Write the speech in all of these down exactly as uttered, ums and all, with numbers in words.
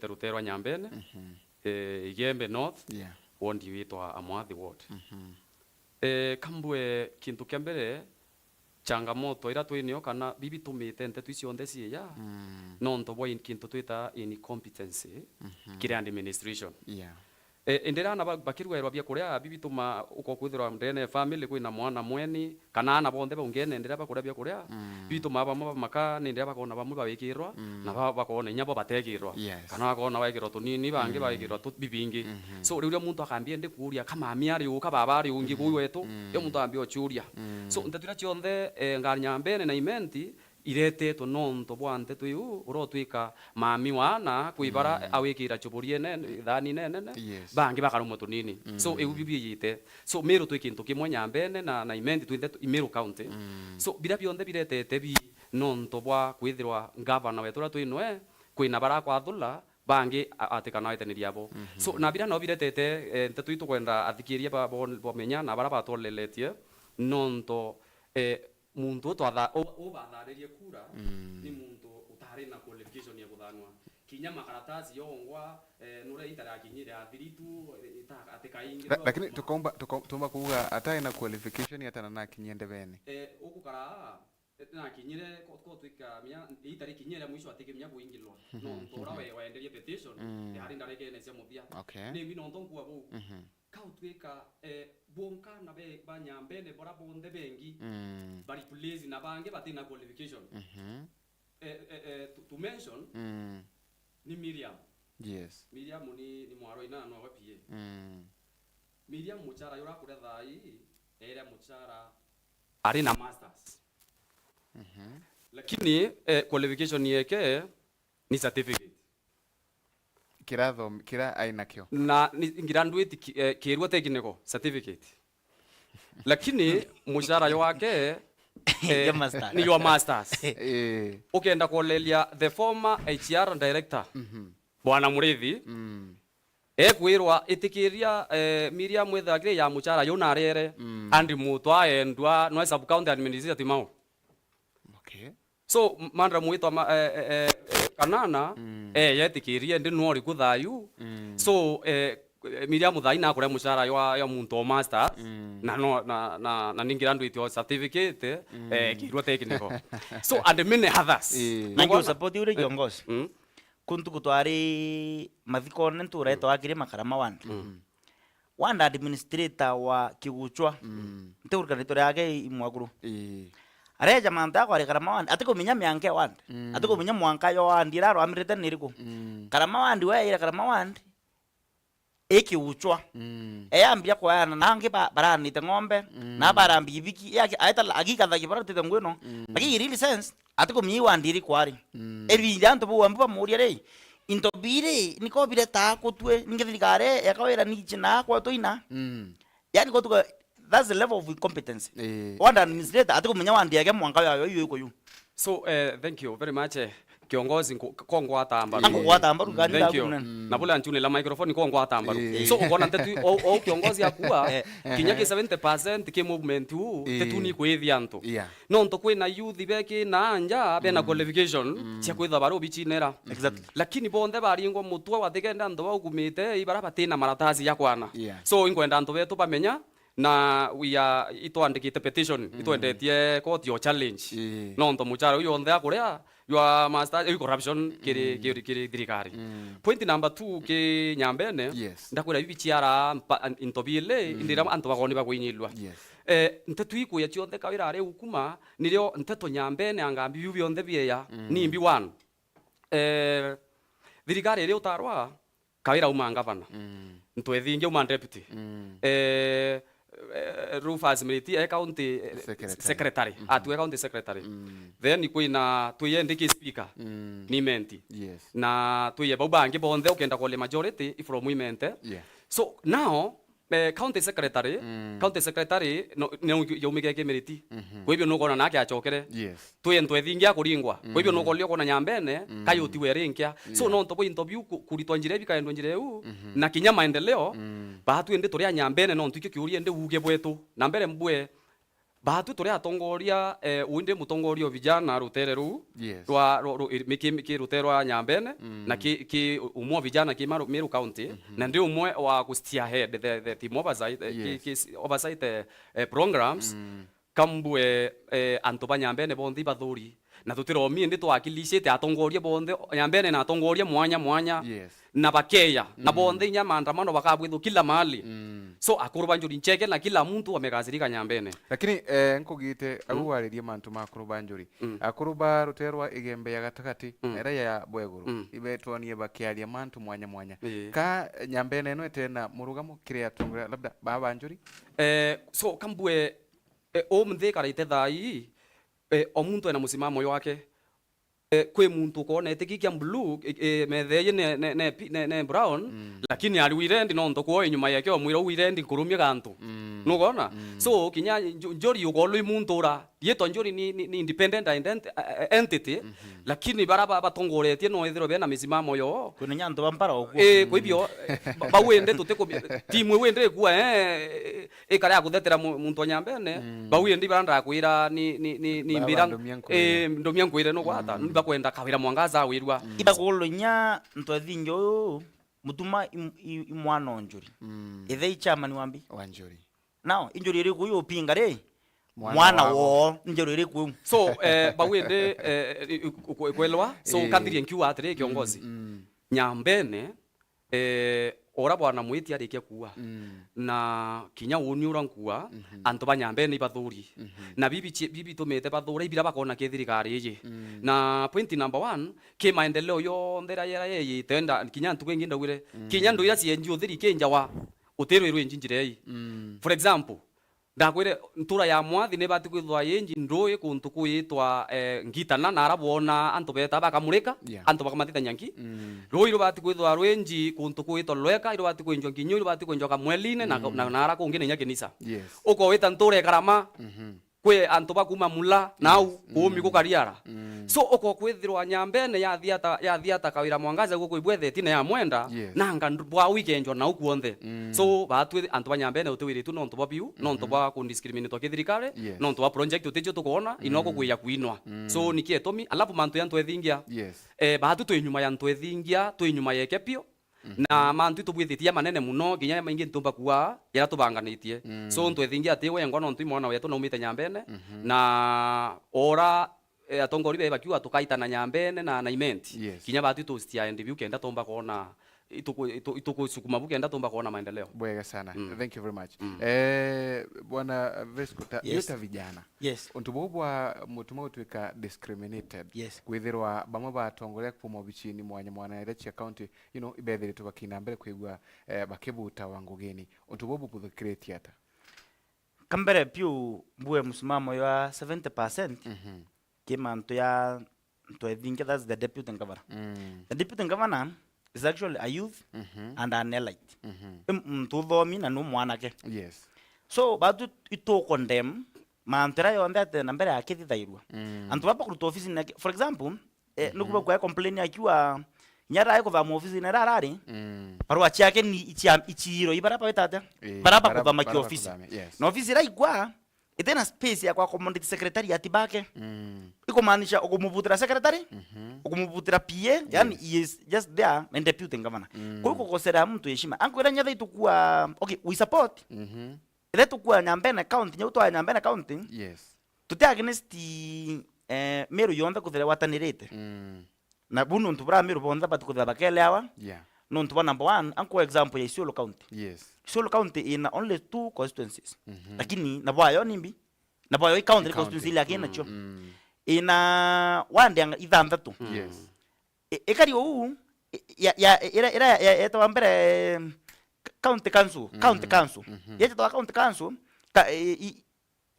ruteerwa Nyambene, eh, Igembe North, ward witwa Amwathi ward. Eh, kambue kintu kia mbere, changamoto iria twinio kana bibitumite nteto ici cionthe ciija, nontu bwa in-, kintu twita incompetency kiri administration. Eh, indi riria aana ba-, bakirwairwa biakuria, bibituma ukokwithirwa ndene ya family kwina mwana mweni, kana aana bonthe baungene, indi riria bakuria biakuria, bibituma bamwe bamaka, ni indi riria bakona bamwe bawikirwa, na ba-, bakona inya bo batekirwa. Kana bakona baikirwa tunini, bangi baikirwa tu-, bibingi. So, riu ria muntu akambia indi kuuria, ka mami ari uu, ka baba ari ungi kuu wetu, ria muntu akambia uciuria. So, nteto iria cionthe, eh, ngari Nyambene na Imenti, iretetwe nontu bwa nteto iu, uria utwika mami wa aana, kwi bara awikira chuburi enene, thaani enene, bangi bakarumwa tunini. So, iu biu biijite. So, Meru twi kintu kimwe Nyambene na, na Imenti twi nteto, i Meru County. So, biria bionthe biretete bi nontu bwa kwithirwa ngavana wetu uria twi nwe, kwina barakwathula, bangi a-, atikana aitaniria abo. So, na biria nao biretete, eh, nteto itukwenda athikiria ba-, bo-, bomenya na bara batwoleretie, nontu, eh, muntu utwatha-, u-, ubatharirie kura ni muntu utari na qualification ya kuthanwa. Kinya makaratasi yongwa, eh, nuria itarakinyire athiri tu, eh, ita-, atikaingirwa. La-, lakini tukomba, tuko-, tumba kuuga atari na qualification atana nakinyie ndebeni. Eh, ukukara, eh, nakinyire, ko, ko twika mia, itarikinyire mwisho atikimia kuingilwa. Nontu uria we-, waenderie petition, yari ndarekene cia muthia. Okay. Ni mbi nontu nkua buu. Ka utwika, eh, bwonka na be-, ba Nyambene bora bonthe bengi, bari place na bangi batina qualification. Eh, eh, eh, to, to mention, ni Miriam. Yes. Miriam ni, ni mwarwa ina na nowe P A. Miriam muchara yura kuria thaa ii, ere muchara ari na masters. Lakini, eh, qualification yeke ni certificate. Kira thom-, kira aina kio. Na ni graduate ki-, eh, Kirua Technical certificate. Lakini muchara wake, eh, ya masters. Ni yo masters. Eh. Ukenda kuoleria the former H R director, Bwana Murithi, ekwirwa itikiria, eh, Miriam wethira kiri ya muchara yu nariere, Andrew Mutwa endwa, nwe sub county administrator Timau. Okay. So, m-, madam witwa ma-, eh, eh, eh, eh, Kanana, eh, yetikirie, ndi no riku thayu. So, eh, Miriam thayu nakuria muchara ywa, ya muntu o masters, na no, na, na, na ningira ndwitio certificate, eh, Kirua Technical. So, and many others. Eh. Na ndio support ule kiongozi. Kuntu kutwari mathikone ntura etwa akiri makarama wandi. Ward administrator wa Kiguchwa. Ntiurikanitwe riake i mwakuru. Ii. Areja mantu akwa ari Karama ward, atikumenya mianka ya ward. Atikumenya mwanka ya ward ira arwamirite ni iriku. Karama ward we yaira Karama ward, i Kiguchwa. Eyambia kwayana na angi ba-, baranite ng'ombe, na barambia ibiki, ya ki-, aeta la-, agikathagia bararutite nguo ino. Lakini really sense, atikumenya i ward iriku ari. Ebinja antu bau ambu bamuria ri, into biri niko biretaa kutwe, ningi thirikari yakawira nichi na kwetwa ina. Yani ko tuka, that's the level of incompetence. Eh. Ward administrator atikumenya ward yake mwanka yayo iyo iko yu. So, eh, thank you very much, eh, kiongozi, nku-, ko ngwata mbaru. Angugwata mbaru, mm, kani thank you. Ndakunena. Na bula nchunila microphone ko ngwata mbaru. Eh. So, ukona ntetu, o, o kiongozi akua, kinya ki seventy percent ki movement u, eh, ntetu ni kwithia antu. Yeah. Nontu kwina youth beki na anja, bena qualification cia kwithwa bari obichinera. Exactly. Lakini bonthe baringwa mutwe watigenda antu baugumite, ibara batina maratasi ya kwana. Yeah. So, inkwenda antu betu bamenya, na we are, itwandikite petition, itwendetie court yo challenge. Ii. Nontu muchara uyu yonthe akuria, your master, ii corruption kiri, kiri, kiri thirikari. Point number two, ki Nyambene, yes, ndakwira bibi chiara mpa-, an-, into biili, indira antu bagoni bagwinyilwa. Yes. Eh, ntetu ikwia chionthe kawira ari ukuma, nirio nteto Nyambene angambi biu bionthe bieya, nimbi one. Eh, thirikari iria utarwa, kawira uma ngavana. Ntwethingia uma deputy. Eh, eh, Rufus Miriti e county, eh, secretary. Secretary. Atue county secretary. Then kwina twiye ndiki speaker. Ni Menti. Yes. Na twiye bau bangi bonthe ukenda kwole majority from Imenti. Yeah. So now, eh, county secretary, county secretary, no, no yaumike ki Miriti. Kwa hivyo nukona nake achokere. Yes. Twi into ethingi akuringwa. Kwa hivyo nukolia ukona Nyambene, kayo tiwe rinkia. So, nontu bwa into biu ku-, kuritwa njira ibi kaendwa njira iu, na kinya maendeleo, batu indi turi a Nyambene, nontu ikio kiuria indi uge bwetu. Na mbere mbue, Baatu turi atongoria, eh, uyu ndi mutongoria o vijana rutere ruu, yes, rwa, rwa, rwa, miki, miki rutere rwa Nyambene, mm, na ki, ki umwe o vijana ki Meru, Meru County, mhm, na ndi umwe wa ku steer ahead the, the team oversight, eh, ki, yes, ki oversight, eh, eh, programs. Mm. Kambue, eh, antu ba Nyambene bonthe ibathuri. Na tutiromie indi twakilishite atongoria bonthe, Nyambene na atongoria mwanya mwanya. Yes. Na bakeya, na, mm, bonthe inya maandamano bakabwithwa kila mahali. Mm. So, akuru ba Njuri ncheke na kila muntu amekasirika Nyambene. Lakini, eh, nkugite, agu, mm, waririe mantu ma akuru ba Njuri. Mm. Akuru ba rutere rwa Igembe ya gatagati, mm, na iria ya Bweguru, mm, ibetwonie bakiaria mantu mwanya mwanya. Ii. Ka Nyambene ino itena murugamo kiri atongoria labda ba ba Njuri? Eh, so, kambue, eh, umthi ikarite thaa ii, eh, o muntu ena musimamo jwake. Eh, kwi muntu ukoona iti ki kia blue, eh, eh, metha iji ne, ne, ne, pi-, ne, ne brown, mm, lakini ari wirendi nontu kwoo inyuma yake omwira u wirendi nkurumie gantu. Mm. Nugona? Mm. So, kinya nju-, Njuri ukoolwa i muntu ura, riitwa Njuri ni, ni, ni independent ident-, eh, eh, entity, mhm, lakini bara ba-, batongoretie no ethirwe bena misimamo yoo. Kwina nya antu ba mpara okuo. Eh, kwa hivyo, eh, ba-, bau indi tutiku-, timu iu indi ikua, eh, ikare ya kuthetera mu-, muntu wa Nyambene, mm, bau indi barandaga kwira ni, ni, ni, ni mbira, ndomia nkwire. Eh, ndomia nkwire nugwata, mm, ni bakwenda Kawira Mwangaza awirwa. Mm. Ibakulwa inya ntwethingi uyu, Mutuma i, i, i mwana o Njuri. Mm. Ithe i chairman wa mbi? Wa Njuri. Now, i Njuri iriku yu upinga ri? Mwana wao. Mwana wao. Njuri iriku iu? So, eh, bau indi, eh, i-, i-, iku-, ikwelewa? So, eh, nkathirie nkiuga atiri, kiongozi. Mm, mm. Nyambene, eh, ora bwana Mwiti arikia kuua, mm, na kinya uuni ura nkuua, mhm, antu ba Nyambene ibathuri. Mhm. Na bibi chi-, bibitumite bathura ibira bakona ki thirikari iji. Mm. Na point number one, ki maendeleo yonthe ira yera yeyite, nda-, kinya ntuku ingi ndaugire, mm, kinya ndu iria cienji uthiri ki njawa, utirwirwe inji njira ii. Mm. For example, ndakwire, ntura ya Mwathi nibati kwithwa yinji ndui kuntu kwitwa, eh, Ngitana, na ara bwona antu beta bakamurika, yeah, antu bakamathitania nki. Mm. Rui rubati kwithwa rwinji kuntu kwitwa Lweka, irubati kwinjwa Nginyu, irubati kwinjwa Kamweline, na, mm, na, na ara kungi na inya Kinisa. Yes. Ukowita ntura ikarama, mhm, kwi antu ba kuma Mula, nau, yes, kuumi, mm, gukariara. Mm. So, ukokwithirwa Nyambene yathiata, yathiata Kawira Mwangaza guku ibwetheti na ya mwenda, yes, nanga ndu-, bwau ikenjwa nau kuonthe. Mm. So, batwi antu ba Nyambene utiwiritwe nontu bwa biu, nontu, mhm, bwa kundiscriminatwa kithirikari, yes, nontu bwa project uticio tukwona, ino, mm, kukwia kwinwa. Mm. So, niki etumi, alafu mantu ya ntwethingia. Yes. Eh, batu twi nyuma ya ntwethingia, twi nyuma ya eke piu. Mhm. Na mantu itubwithitie jamanene muno, kinya maingi ntumba kuuga jaria tubanganitie. Mm. So, ntwethingia ati wengwa nontu i mwana wetu naumite Nyambene, mhm, na ora, eh, atongori bee bakiuga tukaitana Nyambene na, na Imenti. Yes. Kinya batu itucitia endi biu kenda tumba kwona, ituku-, itu-, itukusukuma bu kenda tumba kwona maendeleo. Bwega sana. Mm. Thank you very much. Mm. Eh, Bwana Vesco, ta-, yes, yuta vijana. Yes. Untu buu bwa mutuma gutwika discriminated. Yes. Kwithirwa bamwe ba atongoria kuma obicini mwanya mwanya iria cia county, you know, ibethiritwe bakina mbere kwigua, eh, bakibutawa ngugini. Untu buu bukuthukiritie ata? Kambere piu mbue msimamo ya seventy percent, mhm, ki mantu ya ntwethingi, that's the deputy governor. Mm. The deputy governor is actually a youth, mhm, and an elite. Mhm. I muntu uthomi na ni mwanake. Yes. So, batu itucondemn mantu jaria yonthe ate na mbere akithithairua. Mm. Antu baba kuruta ofisini yake, for example, eh, mhm, nukuba kwa complain akiwa nyara ai kuthama ofisini ira arari, mm, barua ciake ni icia-, iciiro ibara bawita atia? Eh, bara bara-, bakuthama bara kiofici. Bakuthamia, yes. Na ofisi ira ikwa, itena space ya kwa accommodate secretariat bake. Mm. Ikumaanisha ukumuvutira secretary, mhm, ukumuvutira P A, yani, yes, he is just there na deputy governor. Mm. Kwa hiyo kukosera mtu heshima. Ankwira nyatha itukua, okay, we support. Mhm. Ithe tukua Nyambene County, nyau twa Nyambene County. Yes. Tuti against, eh, Meru yonthe kuthira watanirite. Mm. Na bu nontu bura Meru bonthe bati kuthira bakelewa. Yeah. Nontu bwa number one, anku example ya Isiolo County. Yes. Isiolo County ina only two constituencies. Mhm. Lakini na bwayo nimbi? Na bwayo i county, county, constituency ile akina, mm, cio. Mm. Ina ward anga ithanthatu. Mm. Yes. I-, ikari uu, i-, ya, ya, ira, ira ya, ya, yetawa mbere, em, county council, county, mhm, council. Mhm. Yetawa county council, ka, i, i,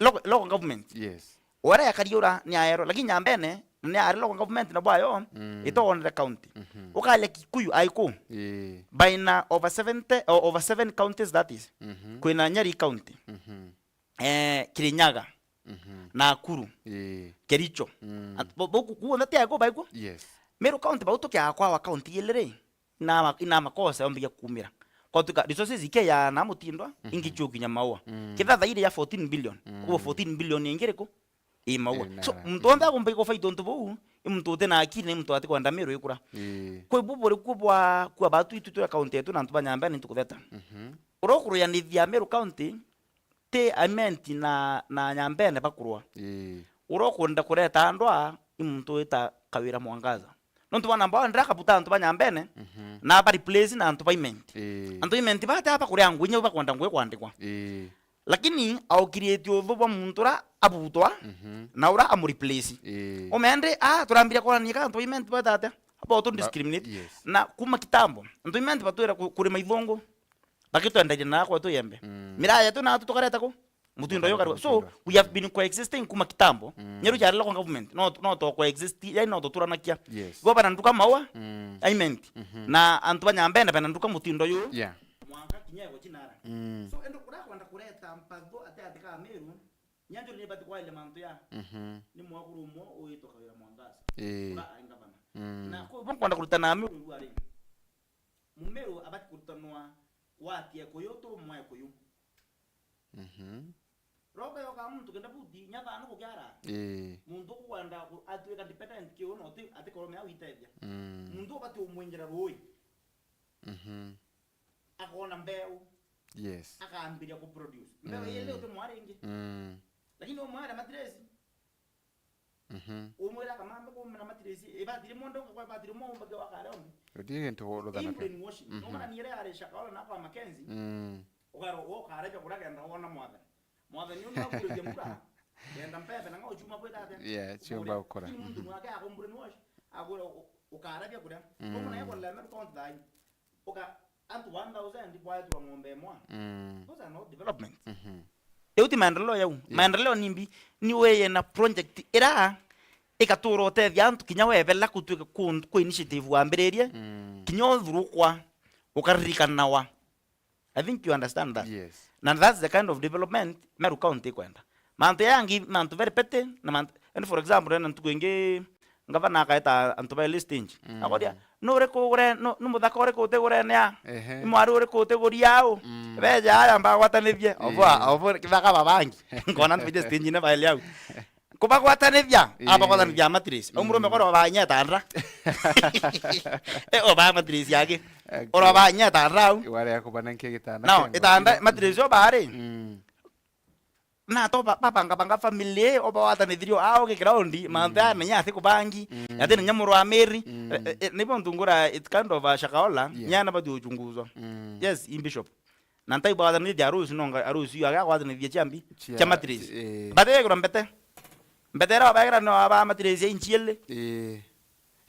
local, local government. Yes. Wara yakari ura ni aero, lakini Nyambene ni ari local government na bwayo, mm, itonere county. Mhm. Ukaria Kikuyu aiku. Ii. Baina over seventy, o-, over seven counties that is. Mhm. Kwina Nyeri County. Mhm. Eh, Kirinyaga, mhm, Nakuru, ii, Kericho. Mm. At-, bo-, bo-, ku-, kuonthe ti aiko baiko? Yes. Meru County bau tukiaga kwawa county ili ri, ina ma-, ina makosa yombiria kumira. Kwatuika resources ikeya na mutindwa, ingi ciukinya maua. Kitha thairi ya fourteen billion. Kuo fourteen billion ingi iriku? I maua. So, muntu onthe akumba ikufight untu buu, i muntu uti na akiri, na i muntu atikwenda Meru ikura. Ii. Kwi bu buri kuo bwa, kwa batu itu twi county yetu na antu ba Nyambene nitukutheta. Uria ukuruyanithia Meru County, ti Imenti na, na Nyambene bakurwa. Ii. Uria ukwenda kureta andu aa, i muntu wita Kawira Mwangaza. Nontu bwa namba one, ndira kabuta antu ba Nyambene, na aba replace na antu ba Imenti. Ii. Antu Imenti bate aba kuria ngui, inya bakwenda ngui kwandikwa. Ii. Lakini aukiritie uthu bwa muntu uria abutwa, na uria amureplace. Ii. Umendi, ah, turambiria kwanania ka antu ba Imenti bata atia? Aba utu discriminate. Yes. Na kuma kitambo, antu ba Imenti batwira ku-, kurima ithungu. Bakitwenderia na kwetu yembe. Miraa yetu na atu tukareta ku? Mutindo yo karua. So, we have been coexisting kuma kitambo. Nyeru jari local government. No, no to coexist, yani no tuturanakia. Yes. Go bana nduka maua, Imenti. Na antu ba Nyambene bana nduka mutindo yu. Yeah. Mwanka kinya ego chinara. So, endo kuria kwenda kureta mpatho ate ate ka Meru, nyanjo ni bati kwaile mantu ya. Ni mwakuru umwe uitwa Kawira Mwangaza. Eh. Ura ari ngavana. Na kwa hivyo kwenda kurutana Meru rua ri. Mumeru abati kurutanwa kwatia kuyu tu mwe kuyu. Mhm. Roka yoka muntu kenda buti, nyathano kukiara. Ii. Muntu kukwenda ku-, atuika dependent kiu no ti, ati koromea witethia. Mm. Muntu ubati umwingira rui. Mhm. Akona mbeu. Yes. Akambiria ku produce. Mbeu ile uti mwaringi. Mm. Lakini umwara matiresi. Mhm. Umwira kamambe kumena matiresi, ibatiri mondo kwa batiri mo umbe wa kare ondi. Utige ntu ruthana. Brainwashing. Mhm. No mana ni ire ari Shakahola na kwa Mackenzie. Mm. Ukaro wo kare bia kuria kenda wona mwathani. Mwathani uyu akurugia mura. Kenda mpembe na ngao chuma kwita atia? Yeah, chumba ukora. Ni muntu mwake akombrainwash. Akura ukara bia kuria. No mana yako leme kwa thai. Uka antu one thousand kwaetwa ng'ombe imwe. Mm. Those are not development. Mhm. Iu ti maendeleo yau. Yeah. Maendeleo ni mbi, ni weye na project ira ikatura utethia antu kinya webela kutuika ku, ku initiative wambiririe, mm, kinya uthurukwa, ukaririkanawa. I think you understand that. Yes. Na that's the kind of development Meru County ikwenda. Mantu yangi, mantu very petty, na mantu, and for example, na ntuku ingi, ngavana akaeta antu ba East Inge. Mm. Akoria, "Nuriku ugure, nu, ni muthaka uriku utigure nia? Ehe. Ni mwari uriku utiguria au?" Mm. Beja aya mbagwatanithie. Ovo, eh, ovo kithaka babangi. Nkona antu baingi East Inge ni baeli au. Kubagwatanithia, ii, abagwatanithia matirisi. Au murume, mm, korwa banyeta ndra. Eh, oba matirisi yake. Okay. Orwa banyeta ndra au. Wale ya kubana nke gitanda. Now, itanda, matirisi obari. Mm. Na to ba-, babanga banga family, obawatanithirio ao gikiraundi, mm, mantu ya menya ati kubangi, mm, ati ni nyamuru wa Mary. Mm. Eh, eh, eh, nibo ntungura, it's kind of a Shakahola, yeah, nyana bati uchunguzwa. Mm. Yes, in bishop. Na ntai bawatanithia arusi nonga, arusi yu aga kwatanithia chiambi, chia, chia matirisi. Eh. Bate yegura mbete. Mbete era obegera no aba matirisi inchi ili. Eh.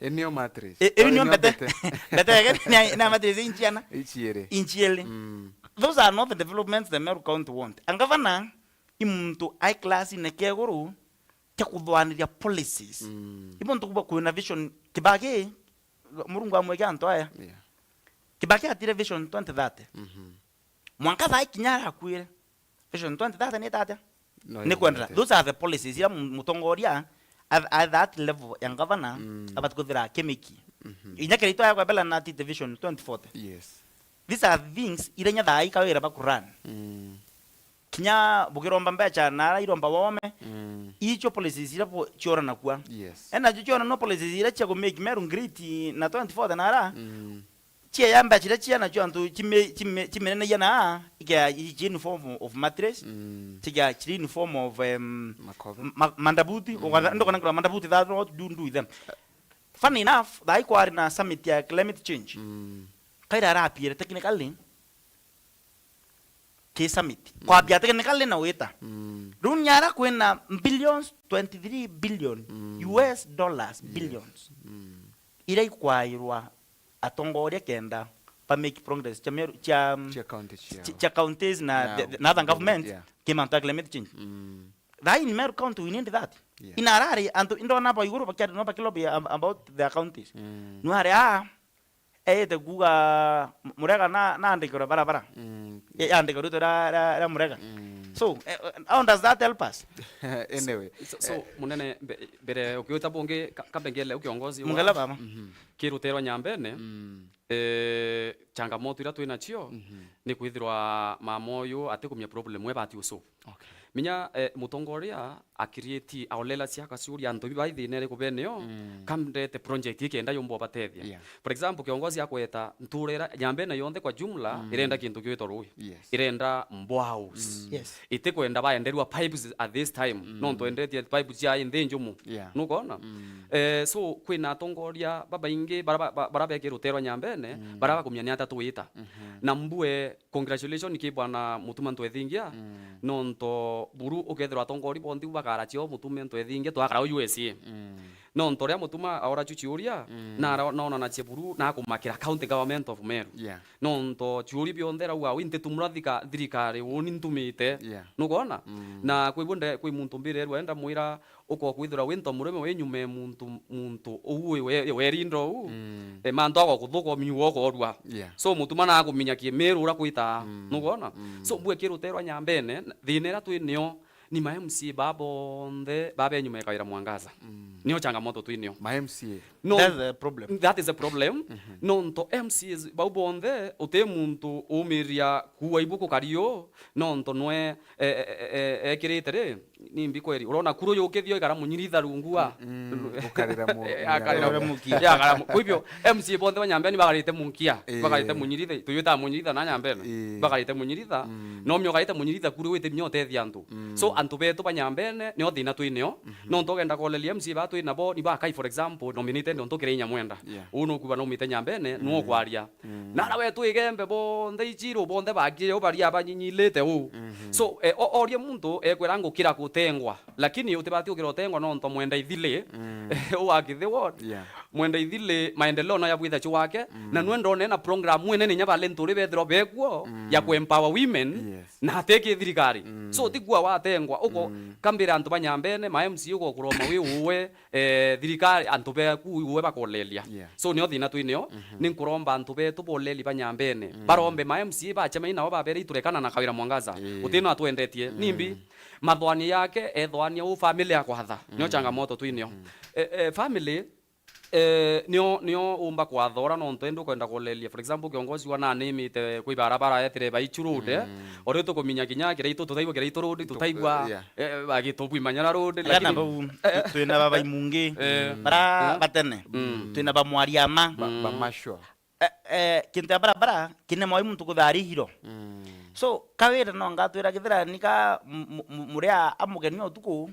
Ĩyo nĩyo mattress. Ĩ-, ĩyo nĩyo mbete. Mbete yake nĩ, nĩ mattress inchi ana? Inchi ĩrĩ. Inchi ĩrĩ. Mm. Those are not the developments the Meru County want. A governor i muntu ai class-inĩ kia igũrũ kia kuthwaniria policies. Mm. I muntu kuba kwina vision. Kibaki, Murungu amweke antu aya. Yeah. Kibaki atire vision twenty thirty. Mhm. Mwanka thaa ikinya arakuire. Vision twenty thirty ni tate? No, ni kwendera. Those are the policies iria mu-, mutongoria at, at that level ya governor, mm, abati kuthira akimiki. Mhm. Inya kiri itwa ya kwebela na ati vision twenty forty. Yes. These are things iria inya thaa ikawira bakuran. Mm. Kinya bukiromba mbecha na ara iromba wome. Mm. Icio policies iria bo-, ciorana kwa. Yes. Ena cio ciona no policies iria cia ku make Meru great na twenty forty na ara. Mm. Chia ya mbecha iria chia nacio antu chime-, chime-, chimenenagia na ikea chi in form of mattress, mm, chikea chiri in form of, em, makobe, ma-, mandabuti, mm, ukatha-, ndukona kura mandabuti that what do, do with them. Funny enough, thaa ikwari na summit ya climate change. Mm. Kaira arapiere technically ki summit. Mm. Kwambia technically na wita. Mm. Riu ni ara kwina billions, twenty-three billion, mm, U S dollars, yes, billions. Mm. Iria ikwairwa atongoria kenda ba make progress chia Meru, chia, chia county, chia, chia, chia counties na, na the, the, na other government, yeah, ki mantu ya climate change. Mm. Thaa ii ni Meru County, we need that. Yeah. Inarari antu indona ba iguru bakia-, no bakilobby ab-, about their counties. Mm. Nware a, eete kuuga M-, Murega na, naandikirwe barabara. Mm. E, yaandikirwe ritwa ria, ria, ria Murega. Mm. So, eh, eh, how does that help us? Anyway, so, so, eh, munene, mbe-, mbere ukiuta bungi ka-, kambe ngele ukiongozi wa, mungela baba, mhm, kiruterwa Nyambene, mm, eh, changamoto iria twi nacio, mhm, ni kwithirwa mama uyu atikumia problem we bati usolve. Okay. Minya, eh, mutongoria akirieti, aolela cia akacuria antu biba ithina iriku beneo, mm, kamndete project ikenda yumba ubatethia. Yeah. For example, kiongozi akweta ntura ira, Nyambene yonthe kwa jumla, mm, irenda kintu kiwitwa rui. Yes. Irenda Mbwa House. Mm. Yes. Itikwenda baenderwa pipes at this time. Mm. Nontu endetie pipes cia nthi njumu. Yeah. Nukona? Mm. Eh, so, kwina atongoria babaingi bara ba-, ba-, bara beki ruterwa Nyambene, mm, bara bakumia ni ata twita. Mhm. Na mbue, congratulations ki bwana Mutuma Ntwethingia, mm, nonto buru ukethirwa atongori bonthe bakara cio Mutuma Ntwethingia twakara U S A. Mm. Nonto ria Mutuma aora chu chiuria, mm, na ara-, naonanache buru na akumakira County Government of Meru. Yeah. Nonto chiuri bionthe rauga, "Wi ntitumura thika-, thirikari, uni ntumite." Yeah. Nukona? Mm. Na kwi bu nde-, kwi muntu mbirerwa enda mwira, ukokwithirwa wi nto mureme wi nyuma e muntu, muntu uu we-, werinda uu, mm, e, mantu agokuthuka umiuga ukorua. Yeah. So, Mutuma na akuminya kimiru uria kwitaa. Mm. Nukona? Mm. So, mbue kiruterwa Nyambene, thina iria twi nio, ni ma M C A ba bonthe, ba be nyuma e Kawira Mwangaza. Mm. Nio changamoto twi nio. Ma M C A. No, that's the problem. That is a problem. Mhm. Nonto M C As bau bonthe, uti muntu umiria kuua ibuku kari uu, nonto nwe, e, e, e, e, ekirite ri, nimbi kweri? Urona kuru yukithio ikara munyiritha rungu wa. Mm, mm, ukarira mu-, akarira mukia. Akarira mu-, kwa hivyo, M C A bonthe ba Nyambene bakarite munkia, eh, bakarite munyiritha, tuyuta munyiritha na Nyambene. Eh. Bakarite munyiritha, mm, no mio ukarite munyiritha kuru wite mio utethia antu. Mm. So, antu betu ba Nyambene, nio thina twi nio. Mhm. Nontu ugenda koleria M C A ba twi nabo, ni bakai, for example, nominated nontu kiri Nyamwenda. Yeah. Uu nukuba naumite Nyambene, mm, nuo kwaria. Mm. Na ara wetu igembe bonthe ichiru bonthe bakie u baria banyinyilite u. Mhm. So, eh, o-, orie muntu ekwira ngukira gutengwa. Lakini utibati ukira utengwa nontu mwenda ithili. Mm. U wa Kithi ward. Yeah. Mwenda ithili maendeleo no yabwitha chu wake. Mm. Na nwe ndone na program mwene ninya bale nturi bethirwa bekuo, mm, ya ku empower women. Yes. Na ateki thirikari. Mm. So, tigua watengwa. Uko, mm, kambira antu ba Nyambene, ma M C A uko kuroma wi uwe, eh, thirikari, antu beku uwe bakolelia. Yeah. So, nio thina twi nio, mhm, ni nkuromba antu betu boleli ba Nyambene. Mm. Barombe ma M C A bachemai nao babere iturekana na Kawira Mwangaza. Eh. Uti no atwendetye. Mm. Nimbi, mathwani yake, ethwania u family ya kwatha. Nio, mm, changamoto twi nio. Mm. Eh, eh, family, Eh, nio, nio umba kwathora nontu indi ukwenda kulelia. For example, kiongozi wa nanimite kwi barabara etire Baichu Road, eh? Mm. Ori tukuminya kinya Kiraitu, tutaigua Kiraitu Road, tu-, tutaigua, yeah, eh, bagitubwi Manyara Road, lakini bau, eh, tu-, twina baba Imungi, eh, bara, mm, batene. Mm. Twina ba Mwariama. Ba-, mm, ba Mashwa. Eh, eh, kintu ya barabara, kine mwai muntu kuthari hiro. Mm. So, Kawira no ngatwira kithira nika m-, m-, m-, muria amugeni utuku,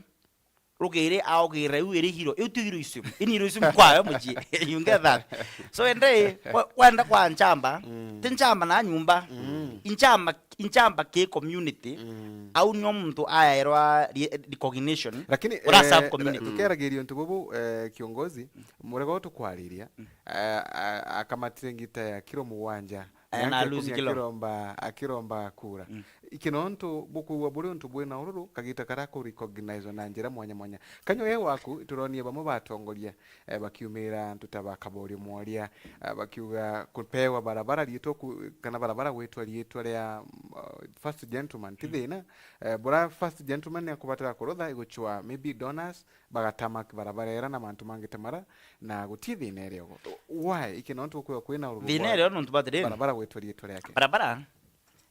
rugiri augire iu iri hiro, iu ti heroism. Ini heroism kwawe mucii. You get that? So, ende, we-, wenda kwa nchamba, mm, ti nchamba na nyumba. Mm. Inchamba, inchamba ki community, mm, au nio muntu ayaerwa re-, recognition, lakini, ura, eh, serve community. Tukiaragiria untu bubu, eh, kiongozi, murega utukwariria, mm, eh, a-, akamatire ngita ya kiro mugwanja. Eh, na yake alusi kumi kilo. Akiromba, akiromba kura. Mm. Iki nontu bukwigua buri untu bwina ururu, kagita karia ku recognize na njira mwanya mwanya. Kanywa gagi gwaku, turonie bamwe batongoria, eh, bakiumira antu ta ba Kaborio Mworia, eh, bakiuga kupewa barabara riitwa ku-, kana barabara gwitwa riitwa ria, mm, uh, first gentleman, ti, mm, thina. Eh, bura first gentleman ni akubatara kurutha iguchwa maybe donors, bagatama barabara era na mantu mangi ta mara, na guti thina iria ugo. Why? Iki nontu gukwigua kwina ururu. Thina iria nontu batiri. Barabara gwitwa riitwa riake. Barabara,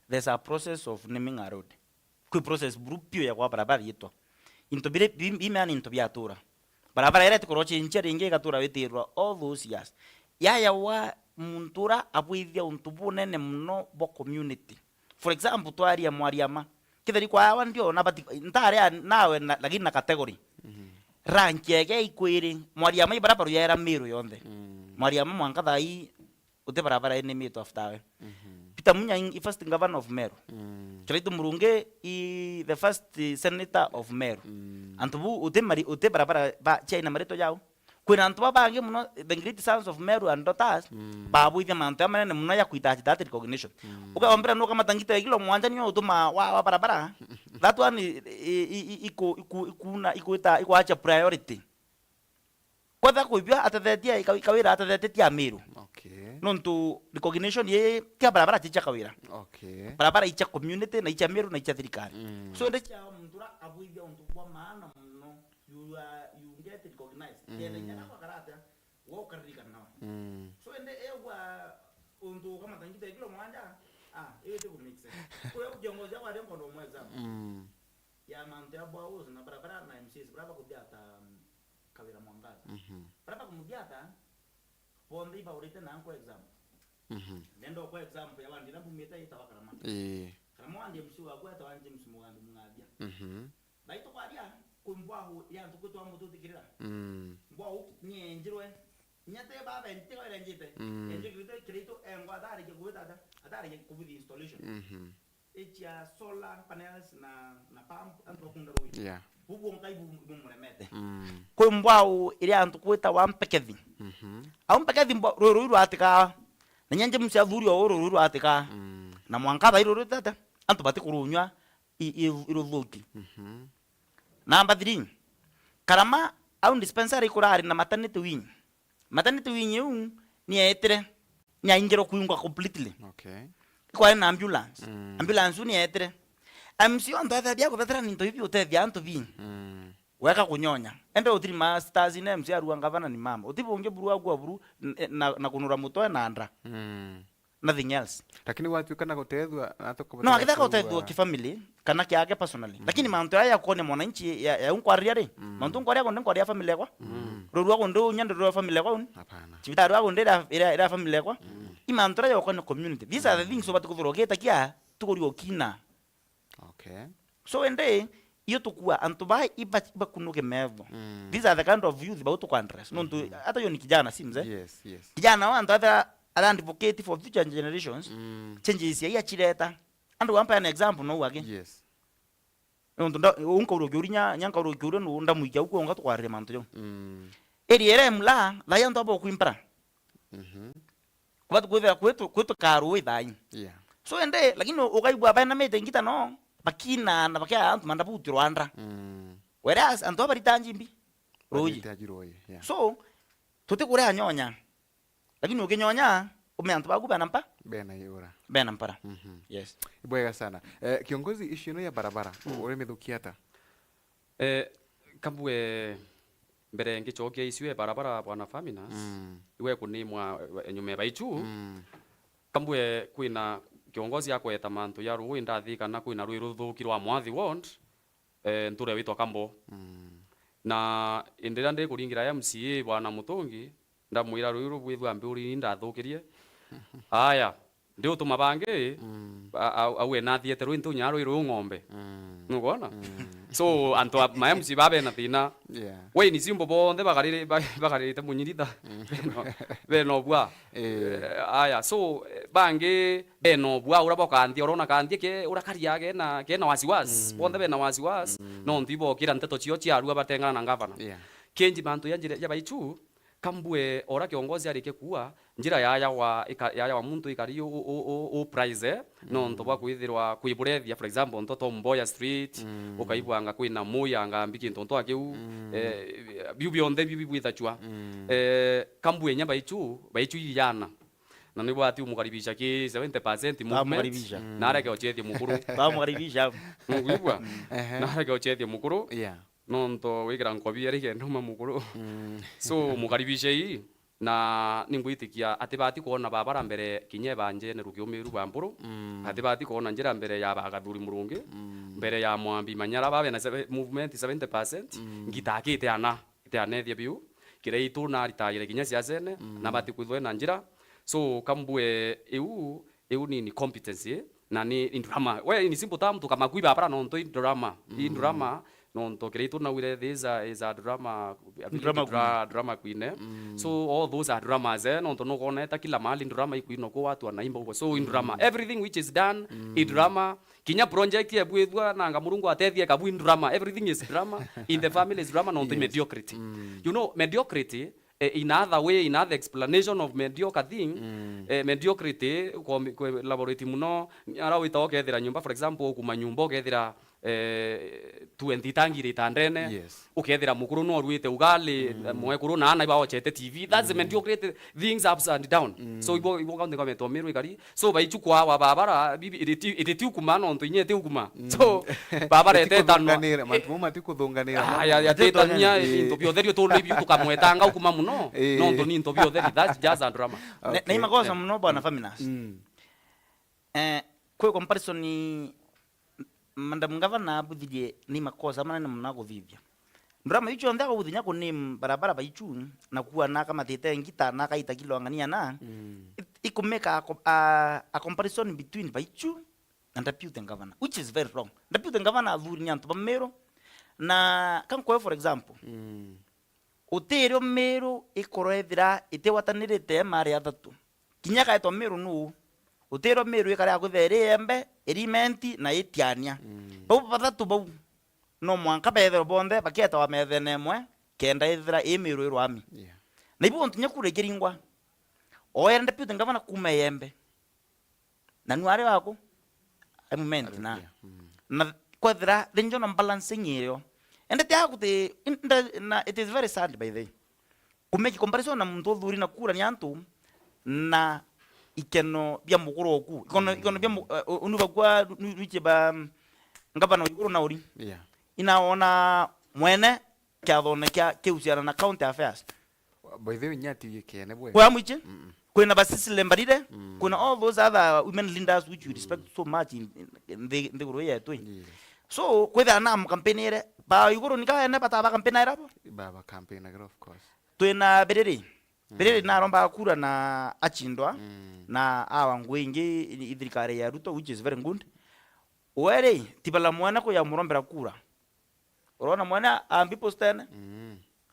there's a process of naming a road. Kwi process buru piu ya kwa barabara riitwa. Into biri, bi-, bimea ni into biatura. Barabara iria itikorwo chinchia ringi igatura witirwa all those years. Yaya wa muntu ura abwithia untu bunene muno bwa community. For example, twaria Mwariama. Kitheri kwa awa ndio na bati, ntare nawe na, lakini na category. Mhm. Rank yake ikwiri. Mwariama ibara baru yaera Meru yonthe. Mm. Mwariama mwanka thai uti barabara ene mitu after we. Mhm. Peter Munya i first governor of Meru. Mm. Kiraitu Murungi i the first senator of Meru. Mm. Antu bu uti mari, uti barabara ba China marito yao. Kwina antu babangi muno, the great sons of Meru and daughters, mm, babwithia mantu ya manene muno ya kwita ati that recognition. Mm. Ukaombera nuka matangita ya kilo mwanja nio utuma wa, wa barabara. That one i, i, i, i, iku, iku, ikuna, ikwita, ikwacha priority. Kwetha kwibia atethetie, ika-, ikawira atethetie tia Meru. Okay. Nontu recognition ye tia barabara ti cia Kawira. Okay. Barabara icha community, na icha Meru, na icha thirikari. Mm. So, ende cia muntu ura abwithia untu bwa maana muno. You are, you get recognized. Mm. Tena inya nakwa karata, we ukaririkanawa. Mm. So, ende ewa Untu ukamata ngita ya kilo mwanja, ah, iyo iti ku make sense. Kuria kiongozi akwaria nkondo mwa example. Mm. Ya mantu ya boreholes na barabara na M C As, baria bakuthia ta, mm, Kawira Mwangaza. Mhm. Baria bakumuthia ta, bonthe ibaurite na nkwa example. Mhm. Nenda kwa example ya wandi na mbumite itawa Karama. Ii. Karama wandi M C waku etawa James Mugambi Mung'athia. Mhm. Baitu kwaria, kwi mbwau iria antu kwitu amwe tutikirira. Mm. Mbwau ni enjirwe. Inya ti baba, enti ko irenjite. Mm. Enjirite kiritu engwa atarikia kuwita ata? Atarikia kubuthi installation. Mhm. Ichia solar panels na, na pump, antu bakunda rui. Yeah. Bubu nkai bu-, bumuremete. Mm. Kwi mbwau iria antu kwita wa Mpekethi. Mhm. Au Mpekethi mbwa-, rui rui rwatika. Na inya James athuri o rui rui rwatika. Mm. Na mwanka bai rui rui tata. Antu batikurunywa i, i, iruthuki. Mhm. Number three, Karama, au dispensary ikurari na maternity wing. Maternity wing iu ni yaetire, ni yaingirwe kuingwa completely. Okay. Ikwari na ambulance. Mm. Ambulance iu ni yaetire. M C O antu athethia kuthethera ni into ibi utethia antu bi. Mm. Weka kunyonya. Ende utiri masters ine M C arua ngavana ni mama. Utibungi buru agua buru n-, na, na kunura mutwe na nda. Mm. Nothing else. Lakini gwatuika na gutethua, na tukubota. No, akitha gutethua kifamily, kana kiake personally. Mm. Lakini mantu aya ya kuonia mwananchi ya, ya unkwariria ri, mm, mantu nkwaria kunde nkwaria family yakwa. Mm. Ruru akunde unya nduru family yakwa uni. Hapana. Cibitari akunde ira, ira, ira family yakwa. Mm. I mantu aya ya kuonia community. These are the things ubati kuthurwa ugitakia, tukuri ukina. Okay. So ende, iyo tukua, antu ba iba, ibakunuke metho. Mm. These are the kind of youth bau tuku address. Nontu, mm-hmm, hata yo ni kijana, si mzee? Yes, yes. Kijana wa antu atha, atha advocate for future generations. Mm. Changes ya achireta. Andu wampa an example no wage. Yes. Nontu nda, unka uro kiuri nya, nyanka uro kiuri no ndamuikia uko unga tukwarire mantu yo. Mm. Eri ere mla, la yantu abo kwimpara. Mhm. Kubati kwithira kwitu, kwitu karu ithai. Yeah. So ende, lakini ukaigua bainamite ngita no, bakina na bakia antu mandabuti rwanda. Mm. Whereas antu abarita njimbi. Ruji. Barita ji ruji, yeah. So, tutikuria nyonya. Lakini ukinyonya, ume antu baku bena mpa? Bena iura. Bena mpara. Mhm. Yes. Ibwega sana. Eh, kiongozi, issue ino ya barabara, mm, uri mithukia ata? Eh, kambue mbere ngicokia issue ya barabara, Bwana Faminas, mm, iwe kunimwa, eh, nyuma ya baichu. Mm. Kambue kwina kiongozi akweta mantu ya rui, ndathi kana kwina rui ruthuki rwa Mwathi Ward, eh, nture witwa Kambo. Mm. Na indi riria ndikuringira M C A Bwana Mutungi, ndamwira rui rubwithua mbiuri ni ndathukirie. Aya, ndiutuma bangi, mm, a-, a-, au enathiete rui ntunya rui ruu ng'ombe. Mm. Nukwona? Mm. So, antu a, ma M C A ba bena thina. Yeah. Wayne Simbo bonthe bakariri-, ba-, bakaririte munyirita. Mm. Beno, beno bwa. Eh. Eh, aya, so, eh, bangi beno bwa, ura bokanthia, urona kanthia ke, ura karia kena, kena wasiwasi. Mm. Bonthe bena wasiwasi, mm, nontu ibokira nteto cio ciarua batengana na ngavana. Yeah. Kenji mantu ya njira, ya baichu, kambue ora kiongozi arikia kuua, njira yayagwa, ika-, yayagwa muntu ikari u, u, u, u prize, eh? Nontu bwa kwithirwa kwiburethia, for example, nto Tom Mboya Street, mm, ukaibwanga kwina Moi anga mbi kintu nto akiu, mm, eh, biu bionthe biu bibwithachua. Mm. Eh, kambue nya baichu, baichu ijana. Na nibwati umukaribisha ki seventy percent movement, bamukaribisha, mm, na areke ochethie mukuru. Bamukaribisha. Nukwigua? Mm. Ehe. Na areke ochethie mukuru. Yeah. Nontu wikira nkobi ari kenda uma mukuru. Mm. So, mukaribishei, na ningwitikia atibati kwona babara mbere kinya ebanjene rukiumiru bwa mburu. Mm. Atibati kwona njira mbere ya bagathuri murungi, mm, mbere ya mwambi manyara babe na seve-, movement seventy percent, mm, ngitakite ana, ite anethia biu. Kiria itu naritagire kinya siasene, mm, na bati kwithwe na njira. So, kambue iu, iu ni, ni competency, na ni, ni drama. We, in simple term, tukamakui babara nontu i drama. I, mm, drama, nontu kiria itu naugire, this is a, is a drama, a village drama dra-, queen. Drama queen, eh. Mm. So, all those are dramas, eh, nontu nukwona eta kila mahali drama ikwinwa kwa watu wanaimba huko. So, in drama, mm, everything which is done, mm, i drama. Kinya project ebwithwa nanga Murungu atethie kabu in drama. Everything is drama. In the family is drama, nontu, yes, mediocrity. Mm. You know, mediocrity, eh, in other way, in other explanation of mediocre thing, mm, eh, mediocrity, kwa, kwa elaborate muno, ara wita ukethira nyumba, for example, ukuma nyumba ukethira eh, twenty itangi ritandene. Yes. Ukethira mukuru no aruite ugali, mwekuru na ana ibaochete T V. That's the mediocre things ups and down. So ibo, ibo kaunti government wa Meru ikari. So baichu kwawa babara, bibi, iriti, iriti ukuma nontu inya iti ukuma. So babara Iti eteta no. kuthunganira, mantu mau mati kuthunganira. Ah, ya, ya Ati tetania, tonye. Into biothe rio tulu ibiu tukamwetanga ukuma muno. Eh. Nontu ni into biothe, that's just a drama. Na, na Okay. imakosa muno bwana Faminas. Mm. Eh, kwi comparison ni Madam Governor abuthirie ni makosa manene mono akuthithia. Ndurama iu cionthe akubuthiria ku name barabara baichu, na kuwa na akamatite ngita, na akaita kilo ng'ania na, it, ikumeka a co-, a, a comparison between baichu na Deputy Governor, which is very wrong. Deputy Governor athuri ni antu ba Meru, na kankoe for example, utirio Meru ikorwa ethira itiwatanirite mari athatu. Kinya kaetwa Meru nuu? Utirio Meru ikare akwithira iri Embe, iri Imenti na itiania. Bau bathatu bau, no mwanka bethirwe bonthe bakietawa methene imwe, kenda ithira ii Meru irwami. Yeah. Na ibu untu nya kura ikiringwa. Oera Deputy Governor kuma Embe. Na nu ari waku? Ari Imenti na. Yeah. Na kwethira, the regional balancing irio. Ende ti aku ti, in-, nda-, na it is very sad by the way. Kumeki comparison na muntu uthuri na kura ni antu na ikeno bia mukuru oku. Ikeno, ikeno bia mu-, eh, unu bakwa nu-, nuiche ba, mm, ngavana wa iguru na uri. Yeah. Inaona mwene kiathone kia kiusiana na county affairs. By the way, nyati yikene bwe. Kwa mwiche? Kwina basisile mbarire, kwina all those other women leaders which we respect so much in, in, in the, in the guru yetu. Yes. So, kwithira na mkampeni ire, ba iguru ni kaene bata ba campaign ira bo? Ba, ba campaign ira, of course. Twina Biriri. Biriri naromba kura na achindwa, na awa ngui ingi i, i thirikari ya Ruto, which is very good. Weri, tibala mwana kuya murombera kura. Urona mwana ambi postene?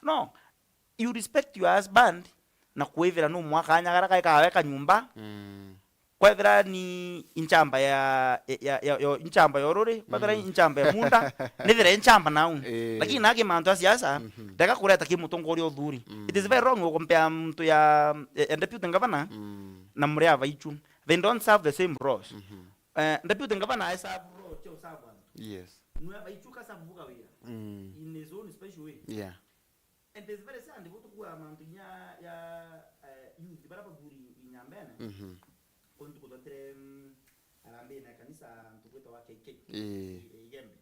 No. You respect your husband na kwithira nu mwaka anyagara kai kawe kanyumba. Kwethira ni inchamba ya, ya, ya, ya, inchamba ya ururi, kwethira inchamba ya munda, nithira inchamba nau. Eh. Lakini naki mantu ya siasa, ndeka kureta ki mutongoria uthuri. It is very wrong ukompea muntu ya, ya, ya deputy governor na muria baichu. They don't serve the same roles. Eh, deputy governor I serve role cha usabu. Yes. Nwe baichu ka sabu buga wira. In his own special way. Yeah. And it's very sad, butukua mantu nya ya, eh, youth, bara bathuri inyambene. Kuntu kuthotire, mm, arambene ya kanisa, ntu gwitwa wa K K. Eh. I-, Igembe.